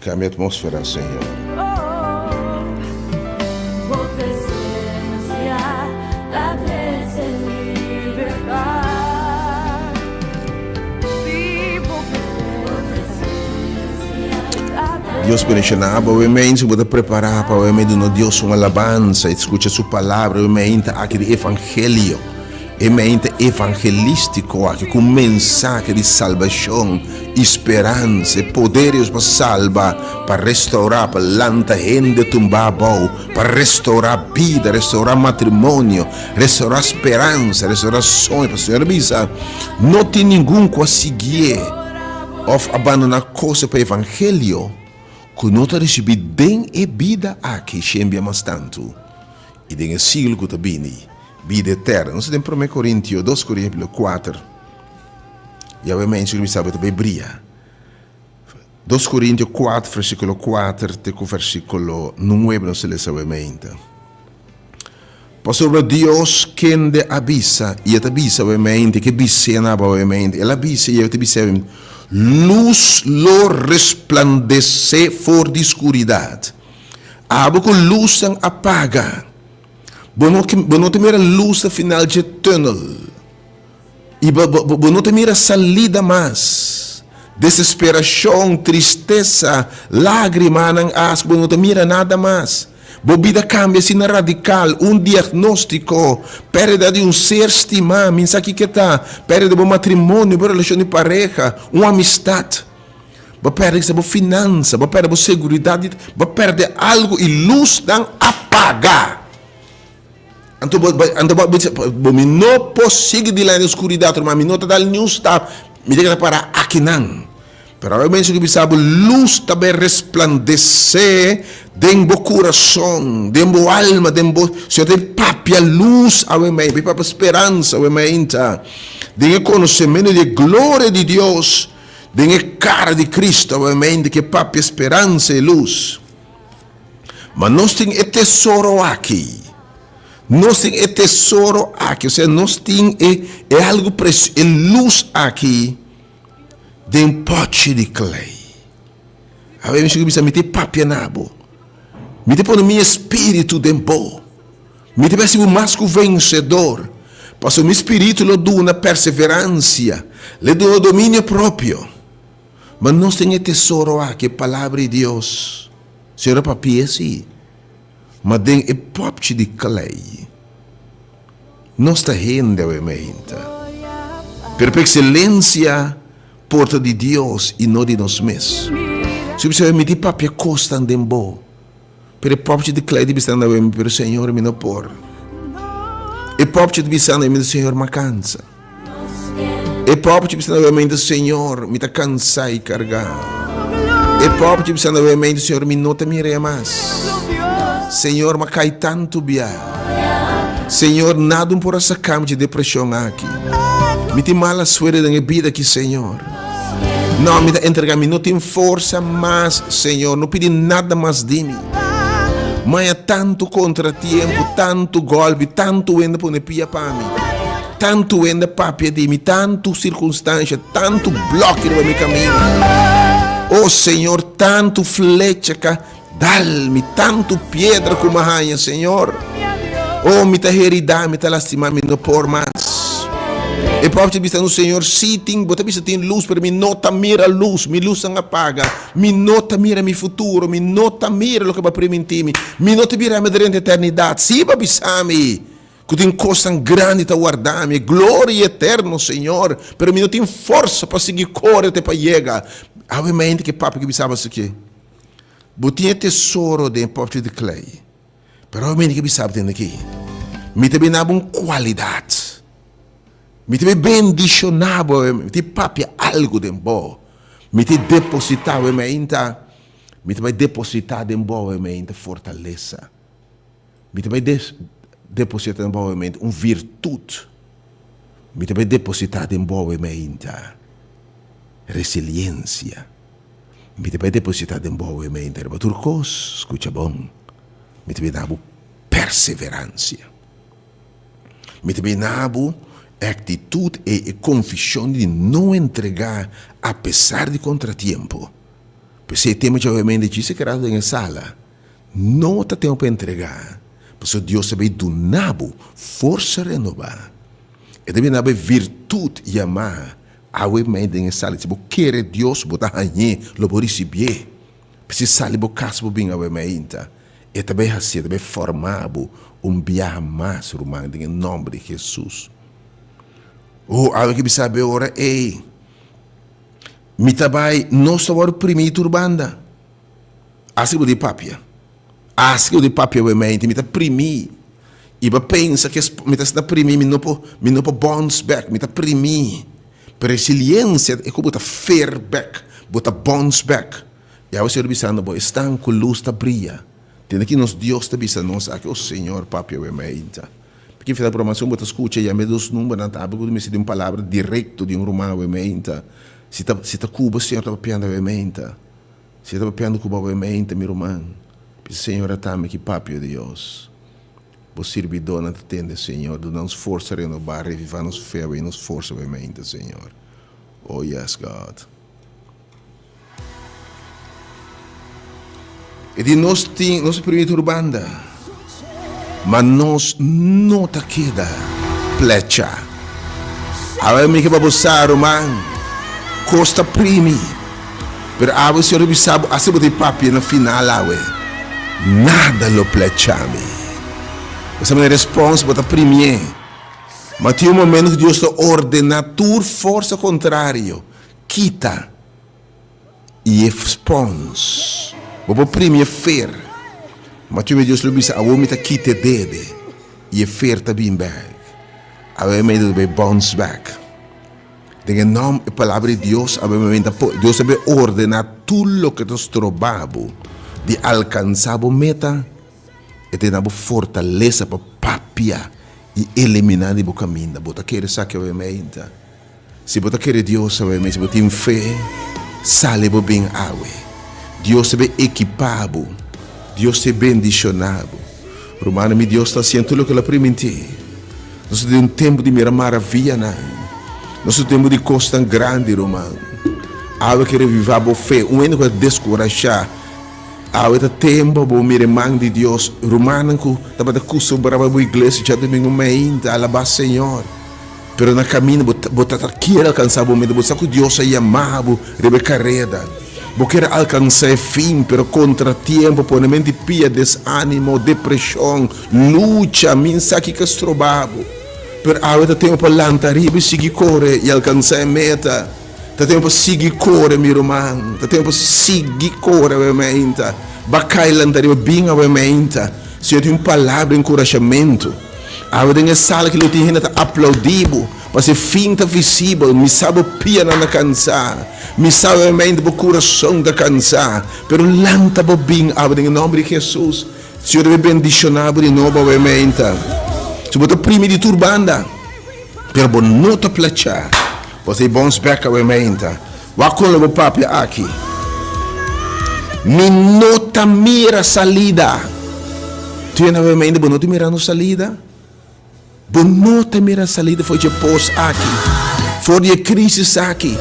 Cambia atmósfera, Señor. Bo presencia ta. Dios bendiciona bo awe meinsa bo ta prepara pa awe mei duna Dios un alabansa y scucha su palabra awe meinta aki di evangelio e meinta evangelistico aki cu un mensahe di salbacion y speransa e poder di Dios pa salba pa restaura pa lanta hende tumba abou pa restaura bida restaura matrimonio restaura speransa restaura soño pasobra Señor a bisa no tin ningun cu a siguié. Òf a bandoná kosa pa evangelio ku no ta risibí den e bida aki shembia mas tantu, i den e siglo ku ta bini, bida eterno. Nos ta den Promé Korintio, dos Korintio kuater. Yahweh menshi ku mi sa bo ta bai bria. Dos Korintio kuater, versíkulo kuater te ku versíkulo nuebe nos ta lesa awe meinta. Pasobra Dios kende a bisa, i e ta bisa awe mente, ke bis'é na abo awe mente, el a bisa i e ta bis'é awe mente, Lus lo resplandesé for di skuridat. Abo ku lusnan a paga, bo no bo no ta mira lus na final dje tùnel. I bo, bo, bo no ta mira salida mas. Desesperashon, tristesa, lágrimanan as, bo no ta mira nada mas. Bo bida kambia asina radikal, un diagnóstiko, pèrdida di un ser stimá, mi sa kiko ta, pèrdida di bo matrimonio, bo relashon di pareha, un amistat. Bo pèrdè kisa bo finansa, bo pèrdè bo seguridat, bo pèrdè algu i lusnan a paga. Anto bo, anto bo bisa, bo mi no por sigui dilanti di oscuridad, ruman, mi no ta dal niun stap, mi ta keda para akinan. Pero awe menshi ku bisa bo, lus ta bai resplandesé den bo kurason, den bo alma, den bo, Señor ta bai papia lus awe mei, bai papia speransa awe meinta, den e konosementu di e gloria di Dios, den e kara di Cristo awe meinta ke papia speransa i lus. Ma nos tin e tesoro aki. Nos tin e tesoro aki, osea nos tin e e algu presio, e lus aki den pòchi di klei. Awe mi sigur bisa mi ta papia na bo. Mi ta pone mi espiritu den bo. Mi ta besi bo mas ku vensedor. Pasobra mi spiritu lo duna perseveransia, lo duna dominio propio. Ma nos tin e tesoro aki, e Palabra di Dios. Señor a papia si, ma den e popchi di klei. Nos ta hende awe meinta, pero pa excelencia por ta di Dios y no di nos mes. Si bo bisa, mi tin papia cosnan den bo, pero e popchi di klei ta bisa awe, pero Señor mi no por. E popchi ta bisa awe, Señor mi a cansa. E pòpchi bisa na mente, Señor, mi ta kansá i kargá. E pòpchi bisa na mente, Señor, mi no ta mir'é mas. Señor, m'a kai tantu bia. Señor, nada un por a saká mi dje depreshon aki. Mi tin mala suerte den e bida aki, Señor. No, mi ta entregá, mi no tin forsa mas, Señor, no pidi nada mas di mi. Maya tantu kontratiempo, tantu gòlpi, tantu wende pone pia pa mi. Tantu hende papia di mi, tantu sirkunstansha, tantu blòki riba mi kaminda. O Señor, tantu flecha ka dal mi, tantu piedra ku mi a haña, Señor. O mi ta heridá, mi ta lastimá, mi no por mas. E pòpchi bisa nos, Señor, sí tin, bo ta bisa tin lus, pero mi no ta mira lus, mi lusnan a paga, mi no ta mira mi futuro, mi no ta mira loke bo a primintí mi, mi no ta bira mi drenta eternidat. Sí, bo a bisa mi. Ku tin kosnan grandi ta warda mi, e gloria eterno, Señor, pero mi no tin forsa pa sigui kore te pa yega. Awe mente ke papia ke bisaba esaki, Bo tin e tesoro den e pòpchi di klei, pero awe mente ke bisaba tin aki, Mi ta bini abo un kualidat, mi ta bin bendishoná bo awe, mi ta papia algu den bo, mi ta depositá awe meinta, mi ta bai depositá den bo awe meinta fortalesa. Mi ta bai depositá den bo awe un virtut. Mi ta bai depositá den bo awe meinta resiliensia. Mi ta bai depositá den bo awe meinta riba tur kos, skucha bon, mi ta bai da bo perseveransia. Mi ta bai na bo e aktitut ei, e konfishon di no entregá apesar di kontratiempo. P'esei e tema djawe meinta djis e keda den e sala. No ta tempu pa entregá, pasobra Dios ta bay duna bo forsa renobá. E ta bina bo e virtut yamá awe mei den e sala. Si bo kere Dios, bo ta hañ'é, lo bo risibié. P'esei sali bo kas bo bin awe mainta. E ta bai hasi, e ta bai forma bo un biaha mas, ruman, den e nòmber di Hesus. Oh, awe ke bisa be ora ei. Mi ta bai, nos ta wòrdu primí tur banda. Asi bo di papia. Asi bo di papia awe mainta, mi ta primí. I bo pensa ke mi ta sta primí, mi no por, mi no por bounce back, mi ta primí. Pero resiliensia e ku bo ta fer bek, bo ta bounce back. I awe Señor bisando bo, esnan ku lus ta bria. Tende ki nos Dios ta bisa nos aki, O Señor, papia awe mainta. P'ki fita programacion bo ta scucha yama e dos numbernan ta habri ku mester di un palabra directo di un ruman awe mainta. Si ta si ta ku bo Señor ta papiando awe mainta. Si e ta papiando ku bo awe mainta, mi ruman, bisa Señor a tami ki papia Dios. Bo sirbidónan ta tende, Señor. Duna nos forsa renobá, revivá nos fe awe i nos forsa awe mainta, Señor. Oh, yes, God. E di nos tin, nos a primí tur banda, ma nos no ta keda plechá. Awe mi ke pa bo sa, ruman, kos ta primi. Pero awe Señor a bisa bo, hasta bo ta e papia na final awe, nada lo plecha mi. Bo sa manera respons, bo ta primié. Ma tin un momento ku Dios ta ordena tur forsa kontrario, kita i e spons. Bo por primi e fer, ma tin un Dios lo bisa, awor mi ta kita e dede i e fer ta bin bek. Awe mi ta bai bounce back. Den e nòm e palabra di Dios a bin ta po Dios a bin ordená tur loke ta stroba bo di alkansá bo meta, e ta duna bo fortalesa pa papia i eliminá di bo kaminda. Bo ta kere esaki awe meinta? Si bo ta kere Dios awe meinta, si bo tin fe, sali bo bin awe. Dios ta bin ekipá bo. Dios ta bendishoná bo. Rumannan, mi Dios ta hasiendo tur loke el a primintí. Nos ta den un tempu di mira maravianan. Nos ta den un tempu di kosnan grandi, ruman. Awe ke revivá bo fe. Un hende ku ta deskurashá, awe ta tempu pa bo mira e man di Dios. Rumannan ku tabata kustumbrá bai bo iglesia djadumingu mainta, alabá Señor. Pero na kaminda bo bo ta ta kier alkansá bo meta. Bo sa ku Dios a yamá bo riba e kareda. Bo kier alkansá e fin, pero kontratiempo, ponementu di pia, desánimo, depreshon, lucha, min sa kiko a stroba bo. Pero awe ta tempu pa lanta riba i sigui kore i alkansá e meta. Ta tempu pa sigui kore, mi ruman. Ta tempu pa sigui kore awe meinta. Ba kai lanta riba, bin awe meinta. Señor tin un palabra di enkurashamentu. Awe den e sala ki lo tin hende ta aplaudí bo, pasobra e fin ta visibel. Mi sa bo pianan ta kansá, mi sa obviamente bo kurason ta kansá, pero lanta bo bin awe den e nòmber di Hesus. Señor debe bendishoná bo di nobo awe meinta. Si bo ta primi di tur banda, pero bo no ta plachá, bo ta e bons bèk awe meinta. Wak kon lo bo papia aki. Mi no ta mira salida. Tur e nawe mente bo no ta mirando salida? Bo no ta mira salida for dje pos aki, for di e crisis aki,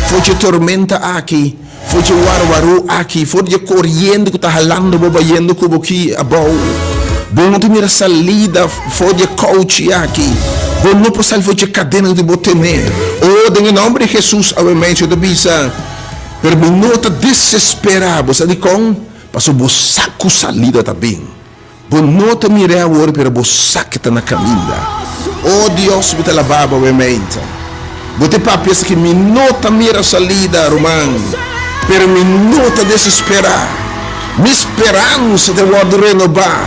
for dje tormenta aki, for dje warwaru aki, for dje coriente cu ta halando bo bayendo cu bo ki abou. Bo no ta mira salida for di e kouchi aki. Bo no por sali for dje kadena ku bo tene. O, den e nòmber di Hesus, awe mensha ta bisa, pero bo no ta desesperá. Bo sa dikon? Pasobra bo sa ku salida ta bin. Bo no ta mir'é awor, pero bo sa ke ta na kaminda. O Dios, mi ta laba bo awe meinta. Bo ta papia esaki, mi no ta mira salida, ruman, pero mi no ta desesperá. Mi speransa ta wòrdu renobá.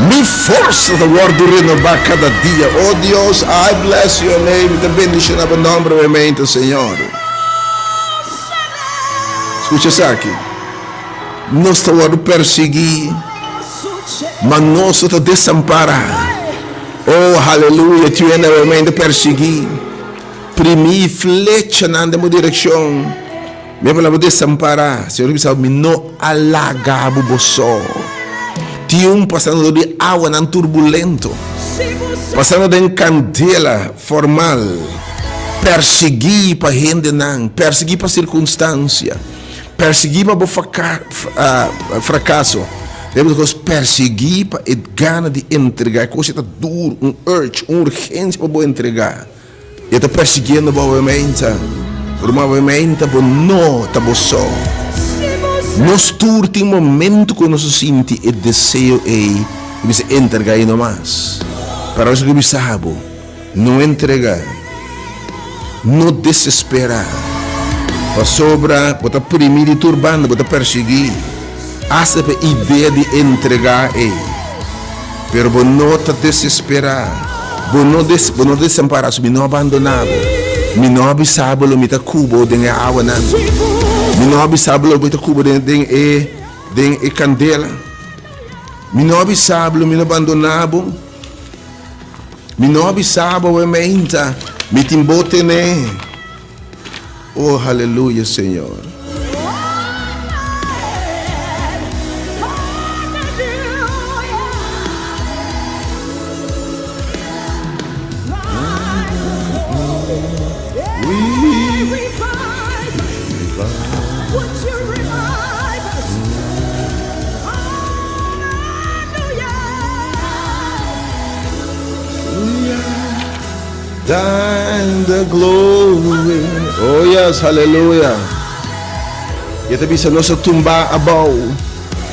Mi forsa ta wòrdu renobá kada dia. O Dios, I bless your name. Mi ta bendishoná bo nòmber awe, Señor. Skucha esaki. Nos ta wòrdu persiguí, ma nos no ta desampará. Oh, haleluya! Tin hende realmente persiguí, primí flechanan den bo direkshon. Mi a fala bo desampará. Señor a bisa bo, mi no a laga bo bo so. Tin un pasando dor di awanan turbulento, pasando den kandela formal, persiguí pa hendenan, persiguí pa sirkunstansia. Persiguí pa bo frakaso. Debe ta kos persiguí pa e gana di entregá. E kos ta duru, un urge, un urgensia pa bo entregá. E ta persiguiendo bo awe meinta. Ruman awe meinta bo no ta bo so. Nos tur tin momento ku nos a sinti e deseo ei di bisa entregá i no mas. Pero nos ke bisa bo, no entregá, no desesperá, pasobra bo ta primí di tur banda, bo ta persiguí, asta pa e idea di entregá ei. Pero bo no ta desesperá, bo no des, bo no desampará, so mi no a bandoná bo. Mi no a bisa bo lo mi ta ku bo den e awanan. Mi no a bisa bo lo mi ta ku bo den, den e, den e kandela. Mi no a bisa bo lo mi no bandoná bo. Mi no a bisa bo awe meinta, mi tin bo tene. Oh, haleluya, Señor. Thine the glory. Oh yes, hallelujah. E ta bisa nos a tumba abou,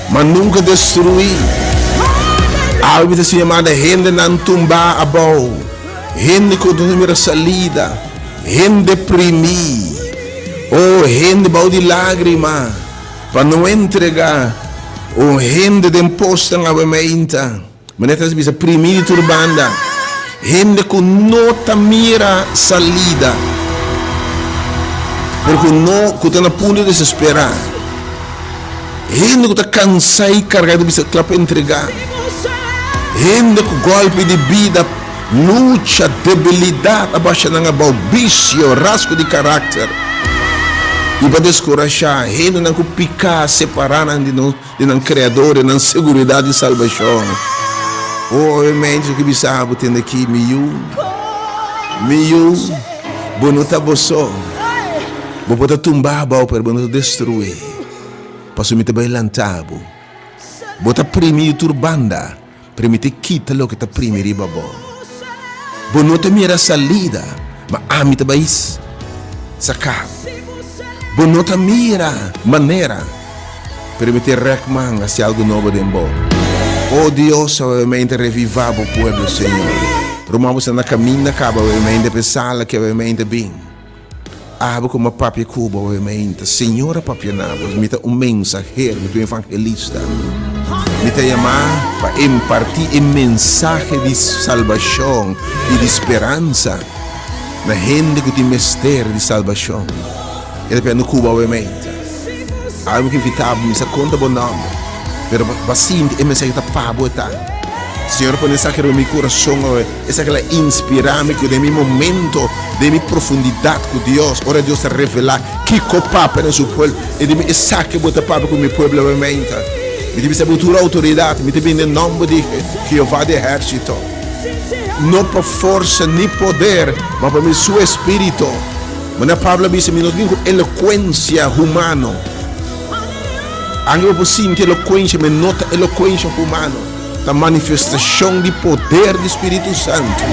ma nunca destruí. Awe mi ta siña manda hendenan tumba abou, hende ku no mira salida, hende deprimí, oh hende bou di lágrima, pa no entregá, oh hende den posnan awe meinta. Manera ta bisa primi di tur banda, hende ku no ta mira salida, pero ku no ku ta na punto di desesperá, hende ku ta kansá i kargá i ta bisa kla pa entregá, hende ku gòlpi di bida, lucha, debilidat a basha nan abou, bisio, rasgo di karakter i pa deskurashá, hendenan ku piká separá nan di nos. Di nan Kreador, di nan seguridat di salbashon. O e mensha ki bisa bo tende aki, Mi yu, mi yu, bo no ta bo so. Bo por ta tumba abou, pero bo no ta destruí, pasobra mi ta bai lanta bo. Bo ta primi di tur banda, pero mi ta kita loke ta primi riba bo. Bo no ta mira salida, ma ami ta bai saka bo. Bo no ta mira manera, pero mi ta rèk man hasi algu nobo den bo. O Dios, awemente revivá bo pueblo, Señor. Ruman bo sta na kaminda kaba awemente pa e sala ki awemente bin. Abo ku mi a papia ku bo awemente, Señor a papia na bo. Mi ta un mensahero, mi ta un evangelista. Mi ta yamá pa impartí e mensahe di salbashon i di speransa na hende ku tin mester di salbashon. E ta pidiendo ku bo awemente. Abo mi ke invitá bo, mi sa konta bo nòmber, pero bo a sinti e mensahe ta pa bo e ta. Señor a pone esaki riba mi kurason awe. Esaki la inspirá mi ku den mi momento, den mi profundidat ku Dios, ora Dios ta revelá kiko papia na su pueblo, e di mi, Esaki bo ta papia ku mi pueblo awe meinta. Mi ta bisa bo tur outoridat, mi ta bini den nòmber di Jehová di ehérsito, no pa forsa ni poder, ma pa mi su espíritu. Manera Pablo a bisa, mi no ta bini ku elokuensia humano. Anke bo por sinti elokuensia, ma e no ta elokuensia humano. Ta manifestashon di poder di Spiritu Santu.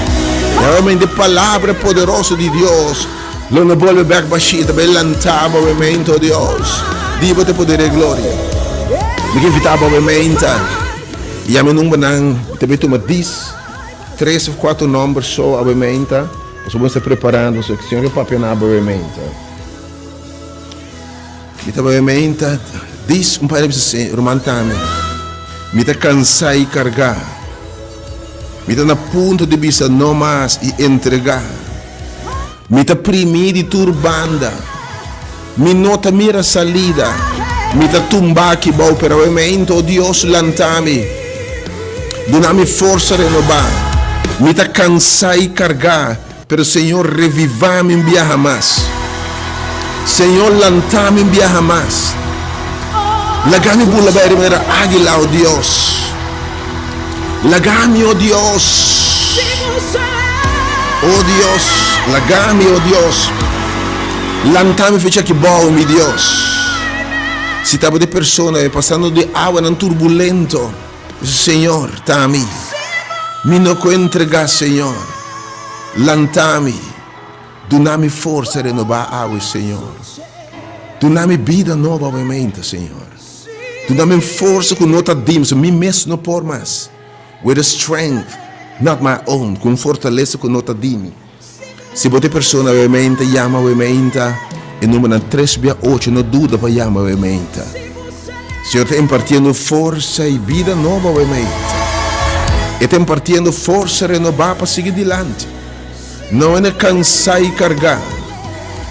Realmente e palabra poderoso di Dios lo no bolbe bek bashí, e ta bai lantá bo mente, oh Dios. Di bo ta poder e gloria. Mi ke invitá bo mente. Yama e numbernan, mi ta bai tuma dis, tres of kuater nomber so awe mente, pasobra bo mester preparando, pasobra Señor ke papia na bo awe mente. Mi ta bai meinta dis un par di bisa si ruman tami mi ta kansa i kargá mi ta na punto di bisa no mas i entregá mi ta primí di tur banda mi no ta mira salida mi ta tumba aki bou pero awe meinta o Dios lanta mi duna mi forsa renobá mi ta kansa i kargá. Pero Señor revivá mi un biaha mas. Señor lantá mi un biaha mas. Laga mi bula bai riba manera águila, o Dios. Laga mi, o Dios. O Dios, laga mi, o Dios. Lantá mi fecha aki bou, mi Dios. Si tabata e persona e pasando di awanan turbulento. Señor, ta mi. Mi no ku entregá, Señor. Lanta mi. Duna mi forsa renobá awe, Señor. Duna mi bida nobo awe mainta, Señor. Duna mi un forsa ku no ta di mi, mi mes no por mas. With a strength not my own, ku un fortalesa ku no ta di mi. Si bo ta e persona awe mainta, yama awe mainta e numbernan tres bia ocho, no duda pa yama awe mainta. Señor ta impartiendo forsa i bida nobo awe mainta. E ta impartiendo forsa renobá pa sigui dilanti. No ene kansá i kargá.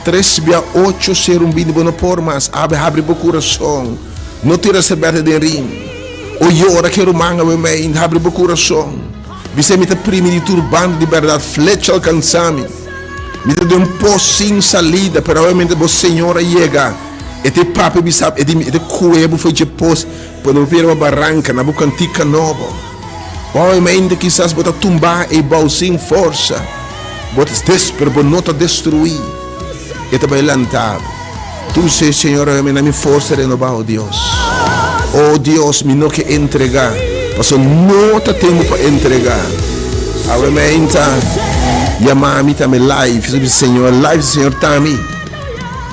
Tres bia ocho ser un bini bo no por mas. Awe habri bo kurason. No tira serbète den rin. O yora ku e ruman awe mainta. Habri bo kurason. Bis'é mi ta primi di tur banda di bèrdat flecha alkansá mi. Mi ta den un pos sin salida, pero awe mainta bo Señor a yega. E ta e papia bisa e di mi, e ta kue bo for dje pos, pone bo pia riba baranka na bo kantika nobo. Awe mainta kisas bo ta tumbá ei bou sin forsa. Bo ta des, pero bo no ta destruí. E ta bai lanta bo. Tu se, Señor, awe mainta mi forsa renobá, o Dios. O Dios, mi no ke entregá, pasobra no ta tempu pa entregá. Awe mainta yama mi tambe live, Señor, live, Señor, ta mi.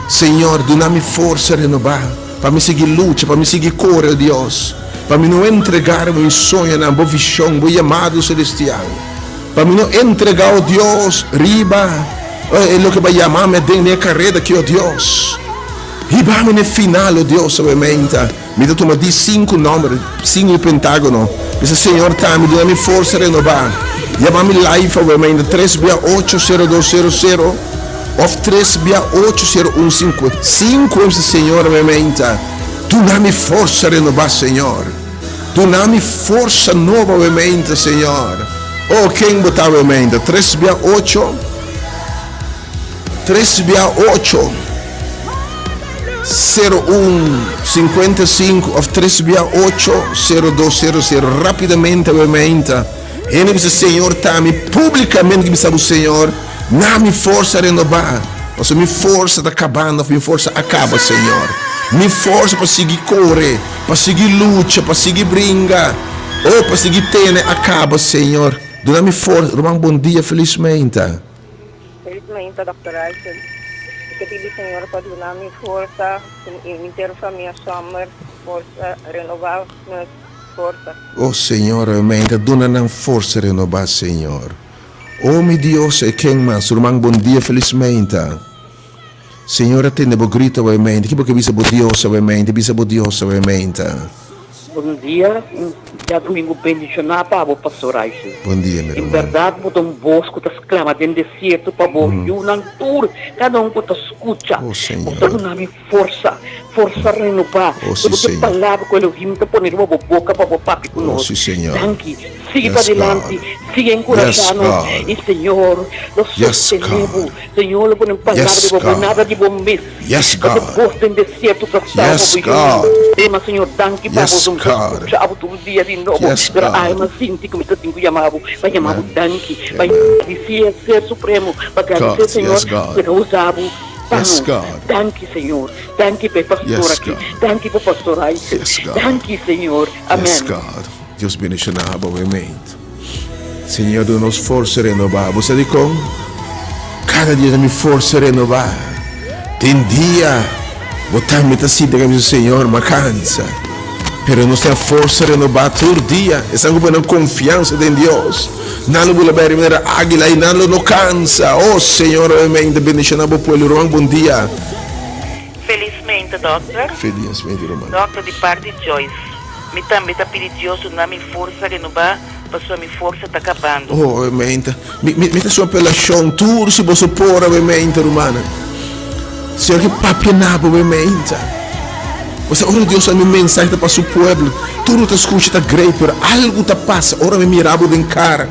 Señor, duna mi forsa renobá pa mi sigui lucha, pa mi sigui kore, o Dios, pa mi no entregá riba mi soñonan, bo vishon, bo yamado selestial. Pa mi no entregá, o Dios, riba e loke bo a yama mi aden den e kareda aki, o Dios. Hiba mi na e final, o Dios, awe meinta. Mi ta tuma di sinku nòmber, sinku pentagono. Bisa, Señor, ta mi, duna mi forsa renobá. Yama mi live awe mainta tres bia ocho sero dos sero sero òf tres bia ocho sero un sinku. Sinku bisa, Señor, awe mainta, duna mi forsa renobá, Señor. Duna mi forsa nobo awe mainta, Señor. Oh, ken bo ta awe mainta? Tres bia ocho. Tres bia ocho, sero un, sinkuenta i sinku òf tres bia ocho, sero dos, sero sero. Rápidamente awe mainta, hende bisa Señor ta mi públikamente ki bisa bo Señor, na mi forsa renobá, pasobra mi forsa ta kabando òf mi forsa a kaba, Señor. Mi forsa pa sigui kore, pa sigui lucha, pa sigui bringa, oh, pa sigui tene a kaba, Señor. Duna mi forsa. Ruman, bon dia, felis mainta. Feliz mainta Dòkter Russell. Mi ta pidi Señor pa duna mi forsa i mi henter famia Sommer forsa renobá nos forsa. Oh Señor awe mainta duna nan forsa renobá Señor. Oh mi Dios e ken mas ruman bon dia feliz mainta. Señor a tende bo grito awe mainta ki bo ke bisa bo Dios awe mainta bisa bo Dios awe mainta. Bon dia, un djadumingu bendishoná pa bo, Pastor Ryson. Bon dia, mi En ruman. bèrdat bo ta un bos ku ta sklama den desierto pa bo yunan tur, kada un ku ta skucha. Oh, Bo ta Señor. duna mi forsa, forsa renobá. Oh, si, Ku bo ke Señor. palabra ku Elohim ta pone riba bo boka pa bo papia ku Oh, nos. si, Señor. Danki. Sigui Yes, padilanti, God. sigui Yes, enkurashá nos. God. I Señor lo Yes, sostené bo. God. Señor lo pone un palabra Yes, riba bo, God. nada di bo mes. Yes, Pasobra God. bos den desierto ta salba Yes, bo God. yunan. Tema, Señor, danki pa Yes, bo. Mi ta God. skucha bo tur dia di nobo. Yes, Pero God. alma sinti ku mi ta tin ku yama bo pa yama bo Amen. danki, pa Amen. gradisí e Ser Supremo, pa gradisé God. Señor Yes, God. ku e ta usa bo pa Yes, nos. God. Danki, Señor. Danki pa e pastor Yes, aki. God. Danki pa pastor Isaac. Yes, God. Danki, Señor. Yes, Amen. God. Dios bendiciona bo, amen. Señor duna nos forsa renobá. Bo sa dikon? Kada dia ta mi forsa renobá. Tin dia bo tambe ta sinti ku bisa, Señor, m'a kansa. Pero nos tin forsa renobá tur dia. Esnan ku pone nan konfiansa den Dios, nan lo bula bai riba manera águila i nan lo no kansa. Oh, Señor, obviamente bendishoná bo pueblo. Ruman, bon dia. Felismente, Dòkter. Felismente, ruman. Dòkter, di parti Joyce. Mi tambe ta pidi Dios duna mi forsa renobá, pasobra mi forsa ta kabando. Oh, awe Mi, mi, mi ta su apelashon tur si boso por awe meinta, rumannan. Señor ke papia na bo awe meinta. Pasobra ora Dios a mi mensahe ta pa su pueblo, tur no ta skucha ta great, pero algu ta pasa ora mi mira bo den kara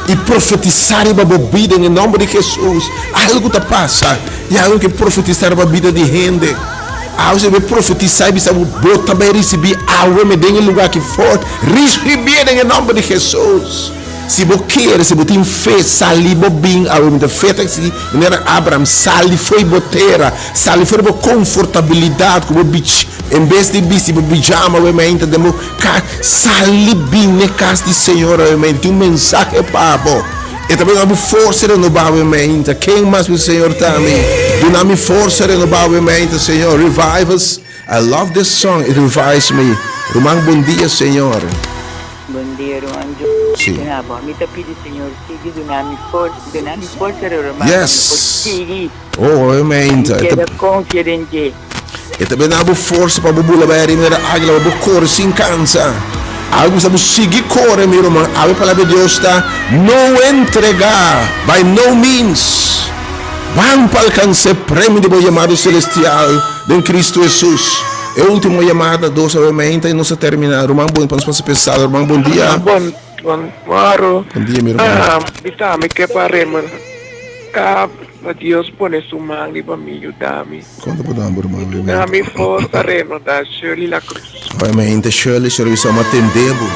i profetisá riba bo bida den e nòmber di Hesus. Algu ta pasa i algu ke profetisá riba bida di hende. Awe si bo profetisá i bisa bo, bo ta bai risibí awe me den e lugá aki for, risibié den e nòmber di Hesus. Si bo kere, si bo tin fe, sali bo bin awe. Mi ta fe ta eksigi manera Abraham, sali fo'i bo tera, sali for di bo konfortabilidat ku bo bich, en bes di bisti bo bijama awe mainta den bo kas, sali bin n'e kas di Señor awe mainta. Tin un mensahe pa bo. E ta duna bo forsa renobá awe meinta. Ken mas bisa Señor ta mi? Duna mi forsa renobá awe meinta, Señor. Revive us. I love this song, it revives me. Ruman bon dia, Señor. Bon dia ruman Joe. Sí. Duna bo. Mi ta pidi Señor sigui duna mi forsa, duna mi forsa renobá pa mi por Yes. sigui Oh, awe meinta. i E ta keda konfia den dje. E ta bena bo forsa pa bo bula bai ariba manera águila, pa bo kore sin kansa. Awe kuminsá bo sigui kore, mi ruman. Awe palabra di Dios ta, No entregá, by no means. Ban pa alkansá e premio di bo yamado selestial den Kristu Hesus. E último yamada, dos awe meinta i nos a terminá. Ruman, bon, pa nos pasa p'e sala. Ruman, bon dia. Bon, bon moro. Bon dia, mi ruman. Bisa mi ke pa remarká pa Dios pone su man riba mi, yuda mi. Konta bo nomber ruman I mi duna mi forsa remonta Shirley La Cruz. Oi mi hente Shirley, Shirley bisa mi atende bo.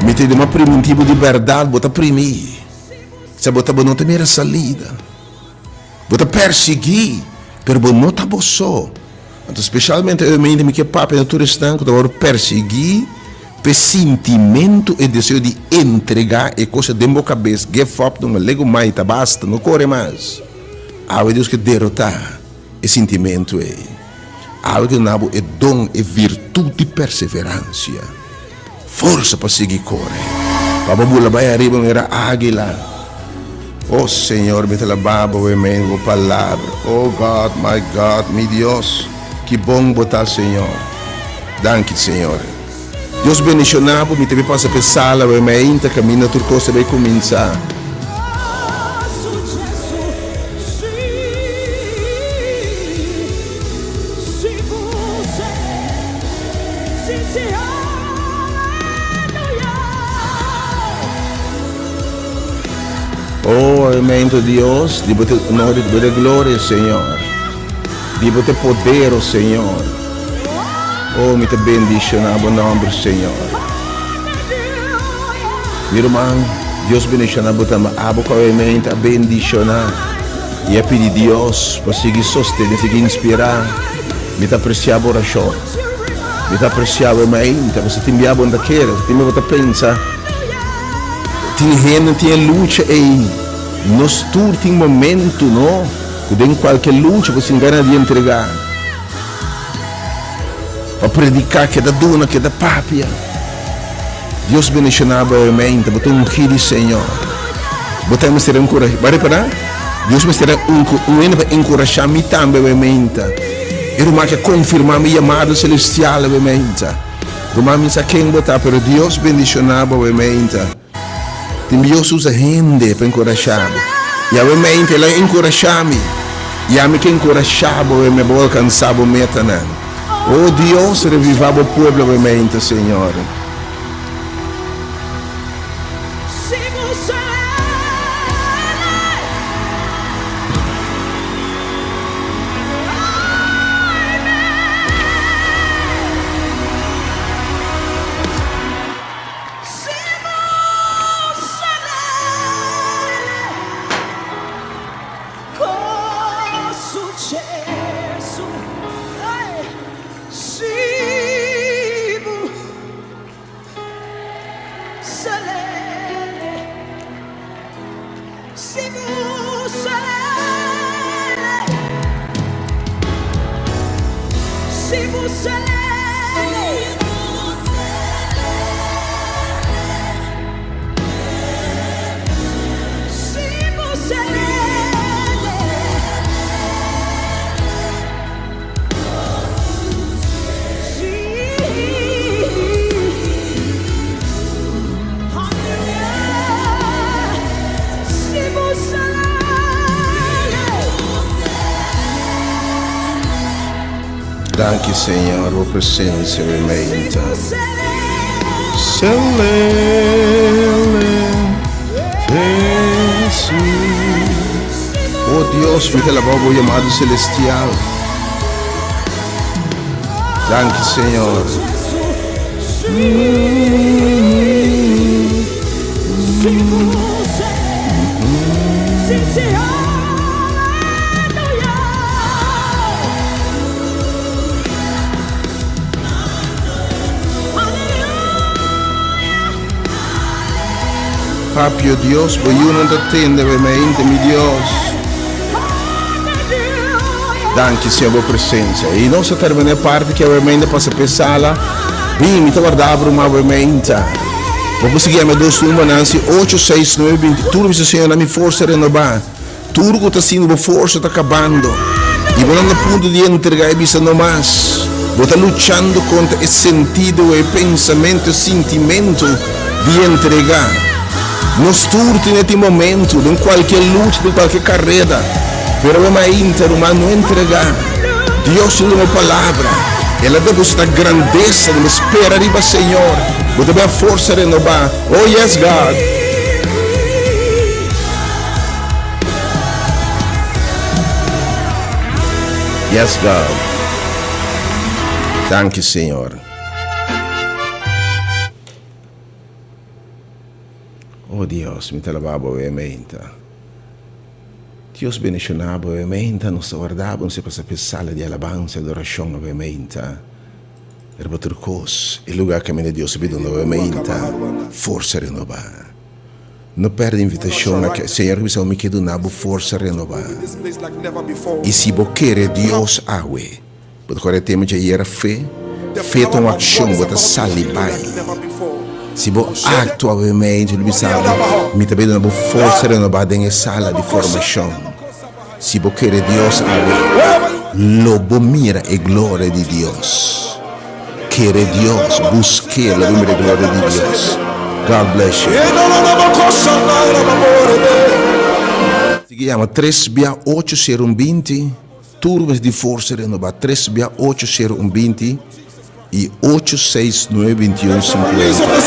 Mi ta di priminti bo di berdad bo ta primi. Sa bo ta bo no ta mira salida. Bo ta persigi, pero bo no ta bo so. Anto specialmente oi mi hente mi ke papia na tur esnan ku ta wòrdu persigi p'e sintimentu e deseo di entrega e cosa den bo kabes, give up, no legu mai ta basta, no kore mas. Awe Dios ke derotá e sintimentu ei. Awe ke duna bo e don, e virtut di perseveransia, forsa pa sigui kore, pa bo bula bai ariba manera águila. O Señor, mi ta laba bo e men bo palabra. O God, my God, mi Dios, ki bon bo ta, Señor. Danki, Señor. Dios bendiciona bo, mi ta bin pasa p'e sala awe mainta caminda tur cos ta bay cuminsa. Oh, awe mainta Dios, di bo te honor y di bo te gloria, Señor. Di bo te poder, oh Señor. Oh, mi ta bendiciona bo nomber, Señor. Mi ruman, Dios bendiciona bo tambe. Abo cu awe mente a bendiciona y a pidi Dios pa sigui sostene, sigui inspira. Mi ta aprecia bo oracion. Mi ta aprecia awe mainta, pasobra tin bia bo no ta kere, tin bia bo ta pensa, tin hende tin e lucha ey. Nos tur tin momento, no, cu den cualke lucha bo sin gana di entrega. Pa prediká, keda duna, keda papia. Dios bendishoná bo awe meinta, bo ta ungí di Señor. Bo ta mester enkurashá, bo a repará? Dios mester a un un hende pa enkurashá mi tambe awe meinta. E ruman ke konfirmá mi yamado selestial awe meinta. Ruman mi sa ken bo ta, pero Dios bendishoná bo awe meinta. Tin Dios usa hende pa enkurashá bo. Yahweh mente, El a enkurashá mi. I ami ke enkurashá bo, mi bo alkansá bo metanan. O Dios, revivá bo pueblo awe mente, Señor. Danki Señor bo presencia mi meinta. Oh Dios, mi ta alabá bo yamado celestial. Danki Señor. Papio Dios, bo yunan ta tende bo mente, mi Dios. Danki, Señor, bo presencia. I nos a termina e parti ki awe mente pasa p'e sala. Bin, mi ta warda bo ruman awe mente. Bo por sigui yama e dos numbernan si ocho, seis, nuebe, binti. Tur bisa, Señor, na mi forsa renobá. Tur ku ta sinti bo forsa ta kabando i bo ta na punto di entregá i bisa no mas. Bo ta luchando kontra e sentido, e pensamentu, e sintimentu di entregá. Nos tur tin e tin momentu den kualke lucha, den kualke kareda, pero bo mainta, ruman, no entregá. Dios tin un palabra. El a depositá grandesa den bo. Spera riba Señor. Bo ta bira forsa renobá. Oh yes, God. Yes God. Danki Señor. Oh Dios, mi ta alabá bo awe meinta. Dios bendiciona bo awe meinta. Nos ta warda bo, nos ta pasa p'e sala di alabansa y adoracion awe meinta. Riba tur cos, e lugar caminda Dios a bida nos awe meinta, forsa renobá. No perde invitashon aki. Señor a bisa mi ke duna bo forsa renobá. I si bo kere Dios awe, bo ta kòrda e tema djayer, fe? Fe ta un akshon, bo ta sali bai. Si bo aktua awe mei, Dios lo bisa bo, mi ta bai duna bo forsa renobá den e sala di formashon. Si bo kere Dios awe, lo bo mira e gloria di Dios. Kere Dios, busk'é, lo bo mira e gloria di Dios. God bless you. Sigui yama tres bia ocho sero un binti, tur mes di forsa renobá, tres bia ocho sero un binti i ocho seis nuebe binti un sinkuenta.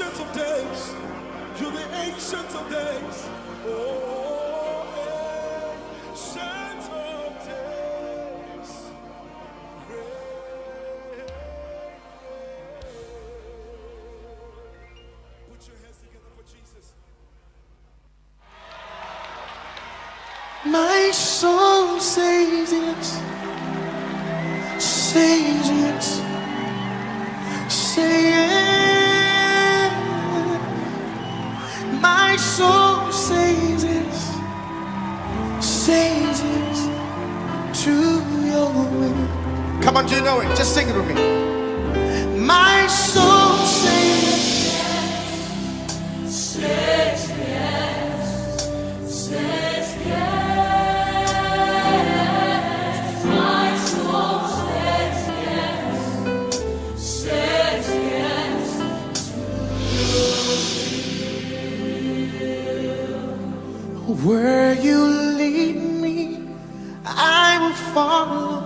Ancient of Days. You're the Ancient of Days. Oh, Ancient of Days. Put your hands together for Jesus. My soul says yes, says yes, say yes. My soul says yes, says yes to your will. Come on, do you know it? Just sing it with me. My soul says Says yes, says yes. My soul says yes, says yes. Where you lead me, I will follow.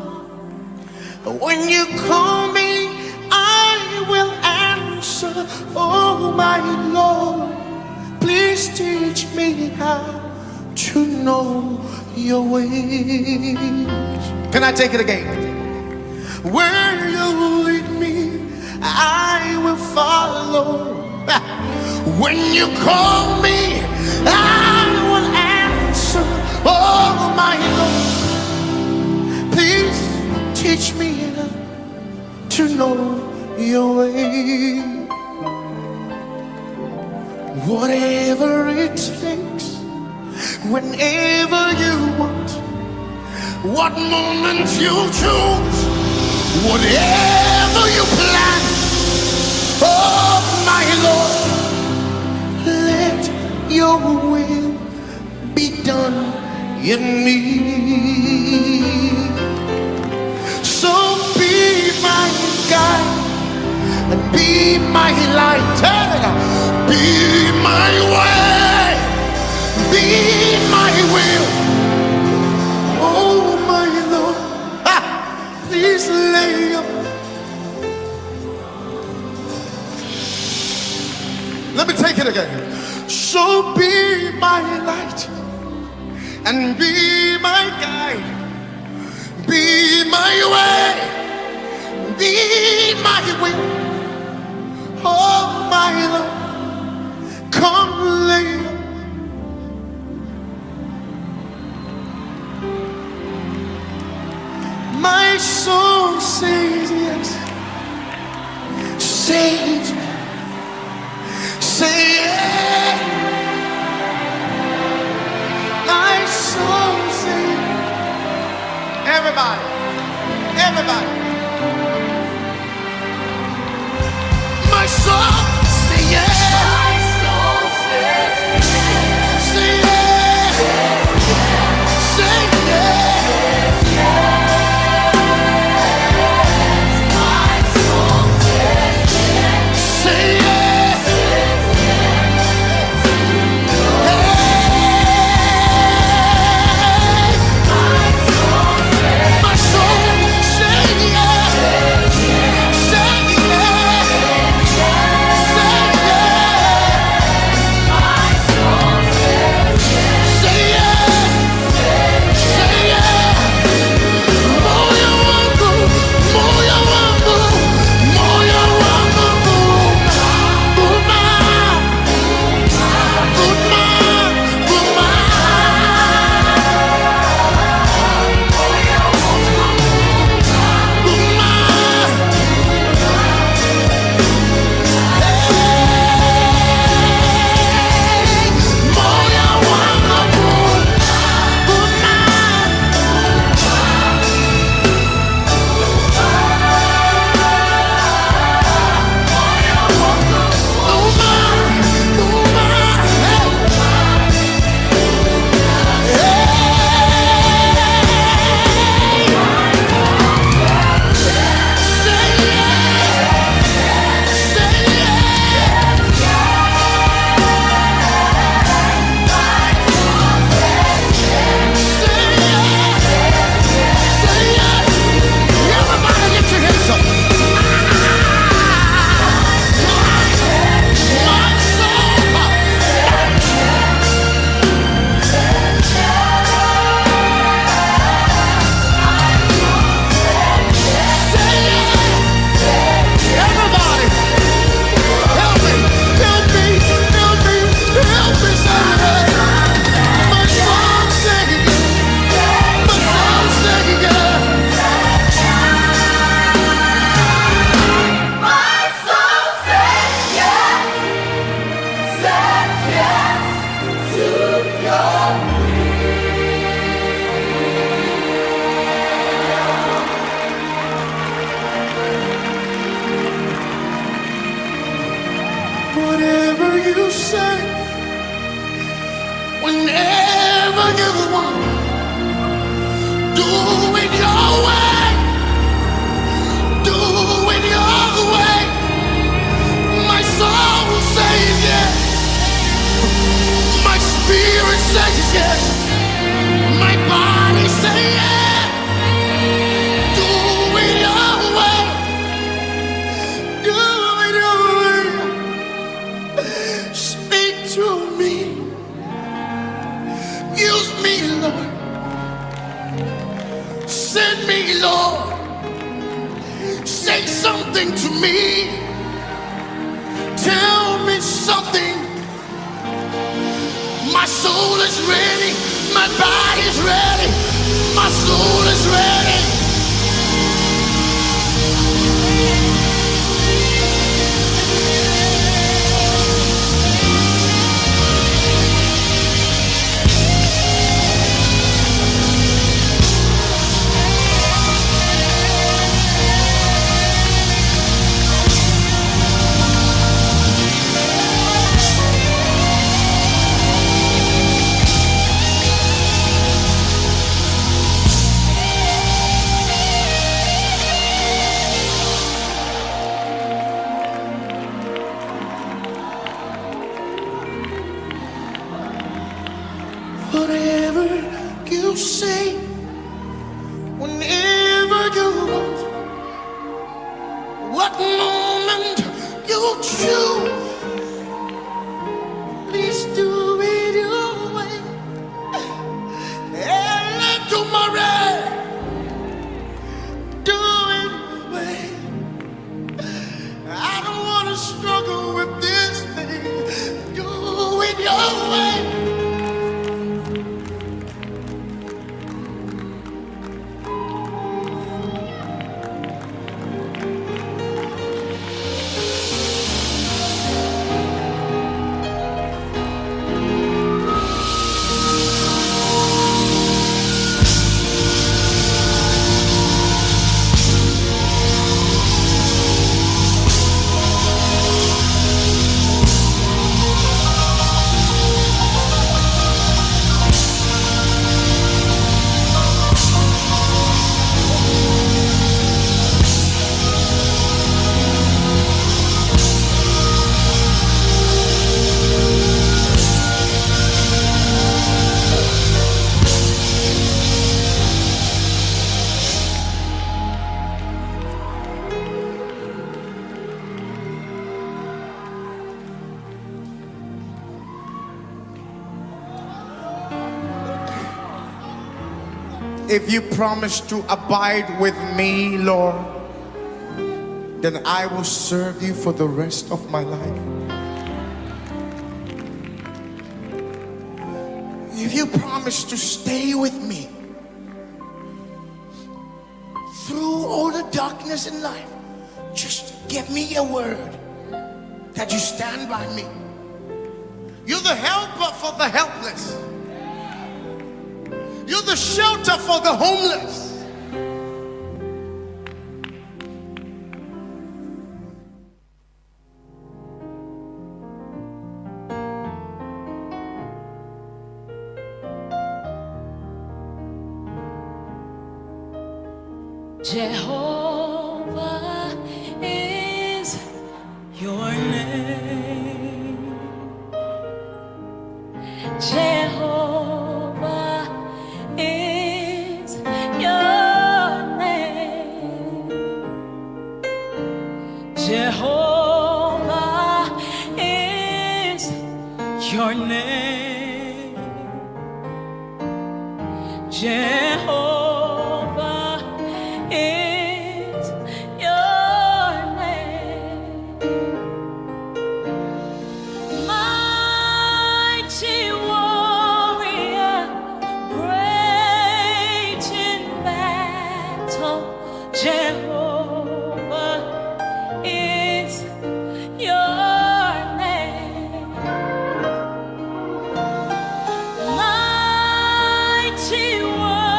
When you call me, I will answer. Oh, my Lord, please teach me how to know your ways. Can I take it again? Where you lead me, I will follow. When you call me, I will answer. Oh, my Lord, please teach me to know your way. Whatever it takes, whenever you want, what moment you choose, whatever you plan, oh my Lord, let your will be done in me. So be my guide and be my light, hey, be my way, be my will. Oh my Lord, ah, please lay your. Let me take it again. So be my light and be my guide, be my way, be my will. Oh my Lord, come lay. My soul says yes, says, say yes. My soul says, everybody, everybody. My soul say yes, My soul says yes, say yes, say yes. My soul says yes, Say yes. Hey, My soul says my soul say yes. Whatever you say, whenever you want, do it your way. Do it your way. My soul will say yes. My spirit says yes. My body say yes. Do it your way. Do it your way. Speak to me. Use me, Lord. Send me, Lord. Say something to me. Tell me something. My soul is ready. My body's ready. My soul is ready. Whatever you say, whenever you want, what moment you choose, please do it your way. And tomorrow, do it your way. I don't want to struggle with this thing. Do it your way. If you promise to abide with me, Lord, then I will serve you for the rest of my life. If you promise to stay with me through all the darkness in life, just give me a word that you stand by me. You're the helper for the helpless. You're the shelter for the homeless. Jehovah is your name. Jehovah is your name. Jehovah is your name. Jehovah is your name. Mighty warrior, great in battle, Jehovah is your name. Mighty warrior.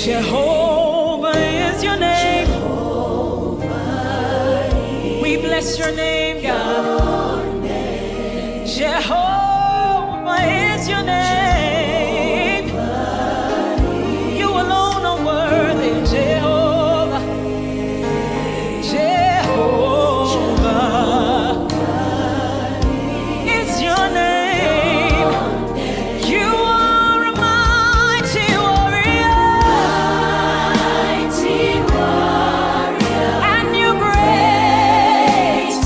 Jehovah is your name. We bless your name, God. Jehovah is your name. You alone are worthy, Jehovah. Jehovah is your name. You are a mighty warrior. Mighty warrior. And you're great.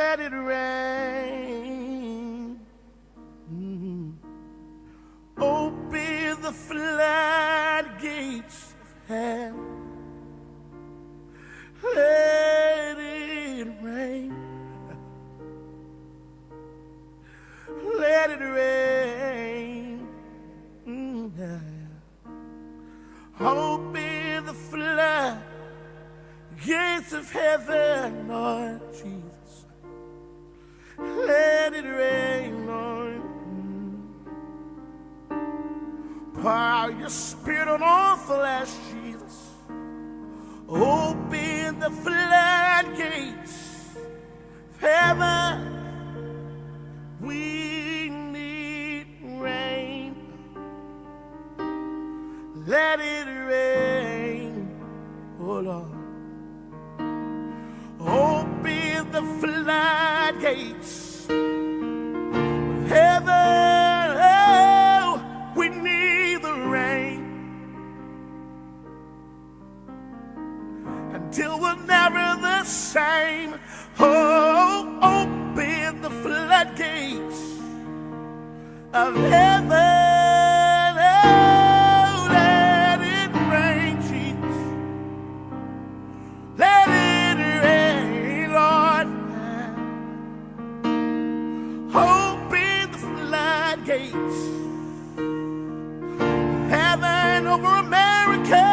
Let it rain. Open the floodgates of heaven. Let it rain. Let it rain. Yeah. Open the flood gates of heaven, Lord Jesus. Let it rain, Lord. Pour out your spirit on all flesh, Jesus. Open the floodgates of heaven. We need rain. Let it rain, oh Lord. Open the floodgates of heaven. Oh, we need the rain until we're never the same. Oh, open the floodgates of heaven. Oh, let it rain, Jesus. Let it rain, Lord. Open the floodgates. Heaven over America.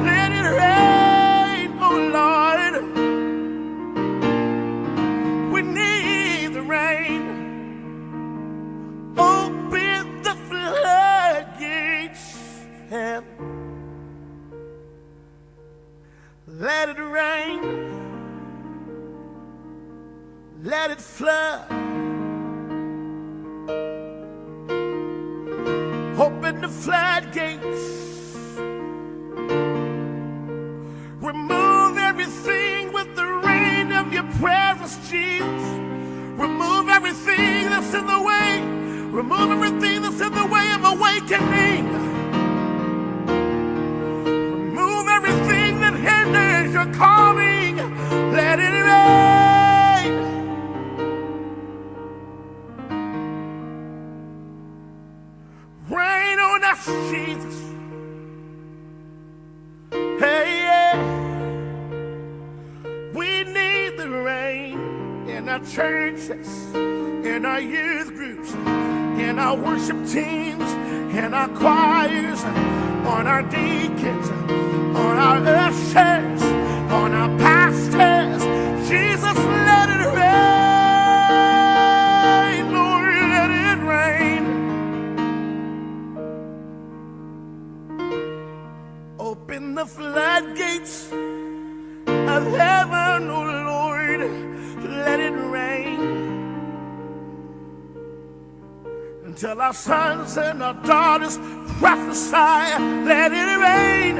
Let it rain, oh Lord. We need the rain. Open the floodgates. Heaven. Let it rain. Let it flood. Open the floodgates. Remove everything with the rain of your presence, Jesus. Remove everything that's in the way. Remove everything that's in the way of awakening. Remove everything that hinders your calling. Let it rain. Rain on us, Jesus. Hey, yeah. We need the rain in our churches, in our youth groups, in our worship teams, in our choirs, on our deacons, on our ushers, on our pastors. Jesus, let it rain. Lord, let it rain. Open the floodgates of heaven, oh Lord, let it rain. Until our sons and our daughters prophesy, let it rain.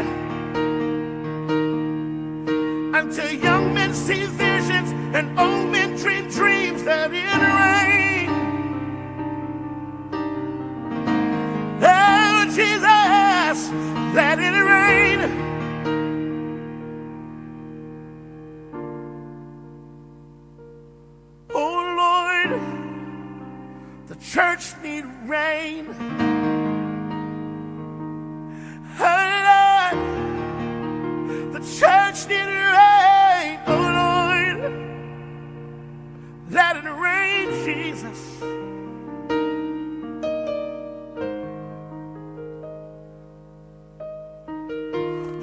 Until young men see visions and old men dream dreams, let it rain. Oh, Jesus, let it rain. Oh, Lord, the church need rain. Oh, Lord, the church need rain. Oh, Lord, let it rain, Jesus.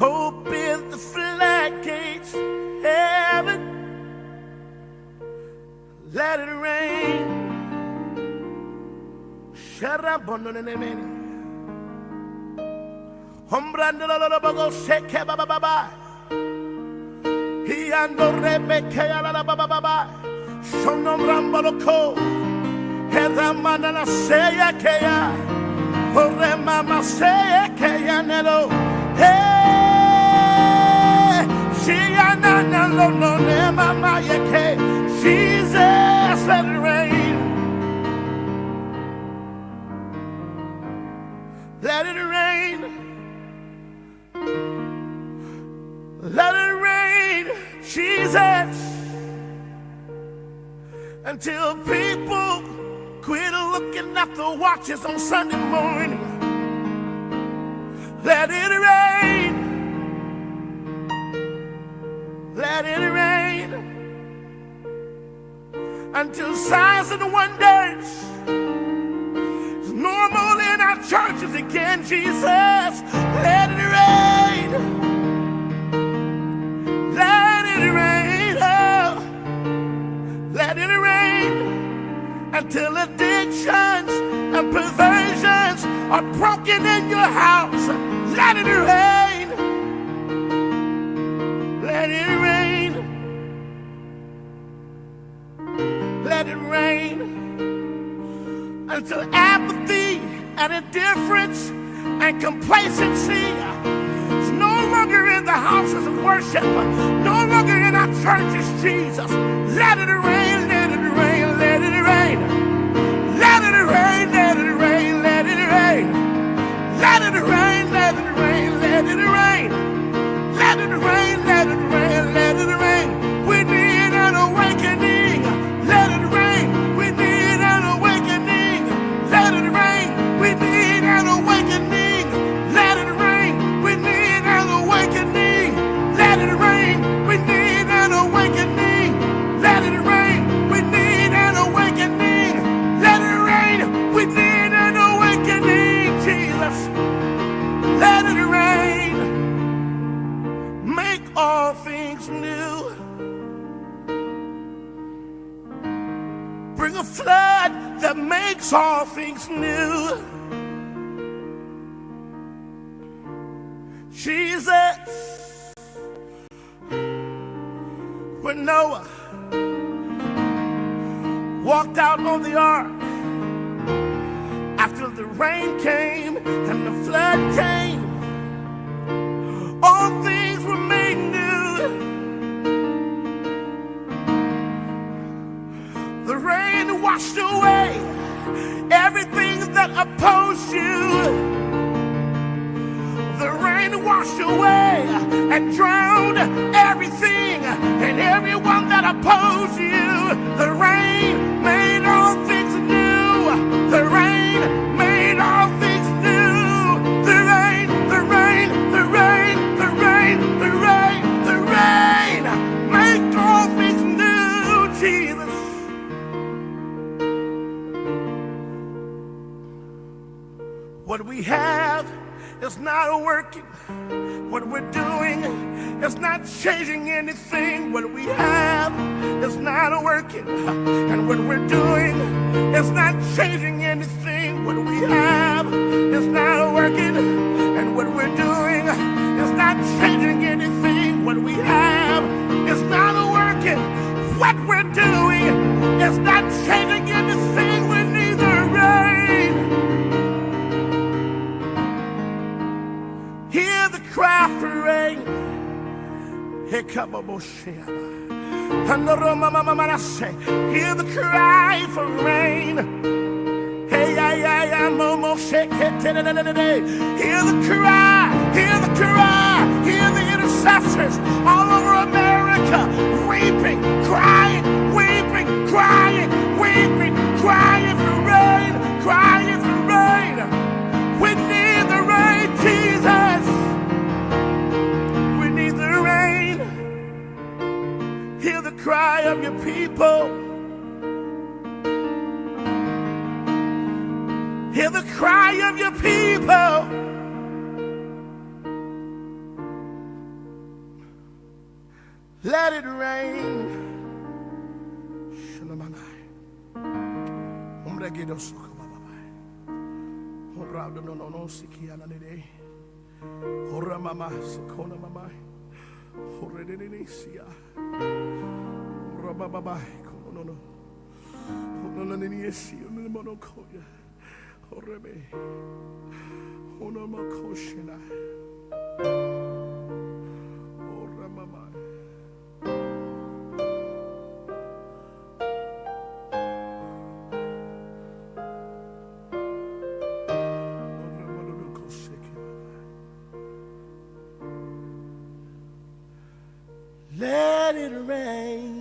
Open the floodgates, heaven. Let it rain. Sharabononene. Hombrandololobogo seke ba ba ba ba. Hiando rebeke ala la ba ba ba ba. Shonomramboloko. Heramana seya keya. Ore mama seya keya nelo. Hey, she na lo no ne mama yeke. Jesus, let it rain. Let it rain. Let it rain, Jesus. Until people quit looking at the watches on Sunday morning. Let it rain. Let it rain. Until signs and wonders is normal in our churches again, Jesus. Let it rain. Let it rain. Oh. Let it rain until addictions and perversions are broken in your house. Let it rain. Let it rain. Let it rain until apathy and indifference and complacency is no longer in the houses of worship, no longer in our churches, Jesus. Let it rain, let it rain, let it rain. Let it rain, let it rain, let it rain. Let it rain, let it rain, let it rain. Let it rain, let it rain, let it rain. We need an awakening. Let it rain. We need an awakening. Let it rain. We need an awakening. Let it rain. We need an awakening. Let it rain. We need an awakening. Let it rain. We need an awakening. Let it rain. We need an awakening, Jesus. Let it rain. Make all things new. Bring a flood that makes all things new. Jesus, when Noah walked out on the ark after the rain came and the flood came, all things were made new. The rain washed away everything that opposed you. The rain washed away and drowned everything and everyone that opposed you. The rain made all things new. The rain made all things new. The rain, the rain, the rain, the rain, the rain, the rain. Make all things new, Jesus. What we have is not working. What we're doing is not changing anything. What we have is not working. And what we're doing is not changing anything. What we have is not working. And what we're doing is not changing anything. What we have is not working. What we're doing is not changing anything. We need the rain. Hear the cry for rain. Hear the cry for rain. Hey, yeah, yeah, yeah, mo, mo, shake, Hear the cry, hear the cry, hear the intercessors all over America weeping, crying, weeping, crying, weeping, crying for rain, crying for rain. We need the rain, Jesus. We need the rain. Hear the cry of your people. Hear the cry of your people. Let it rain. Let it rain.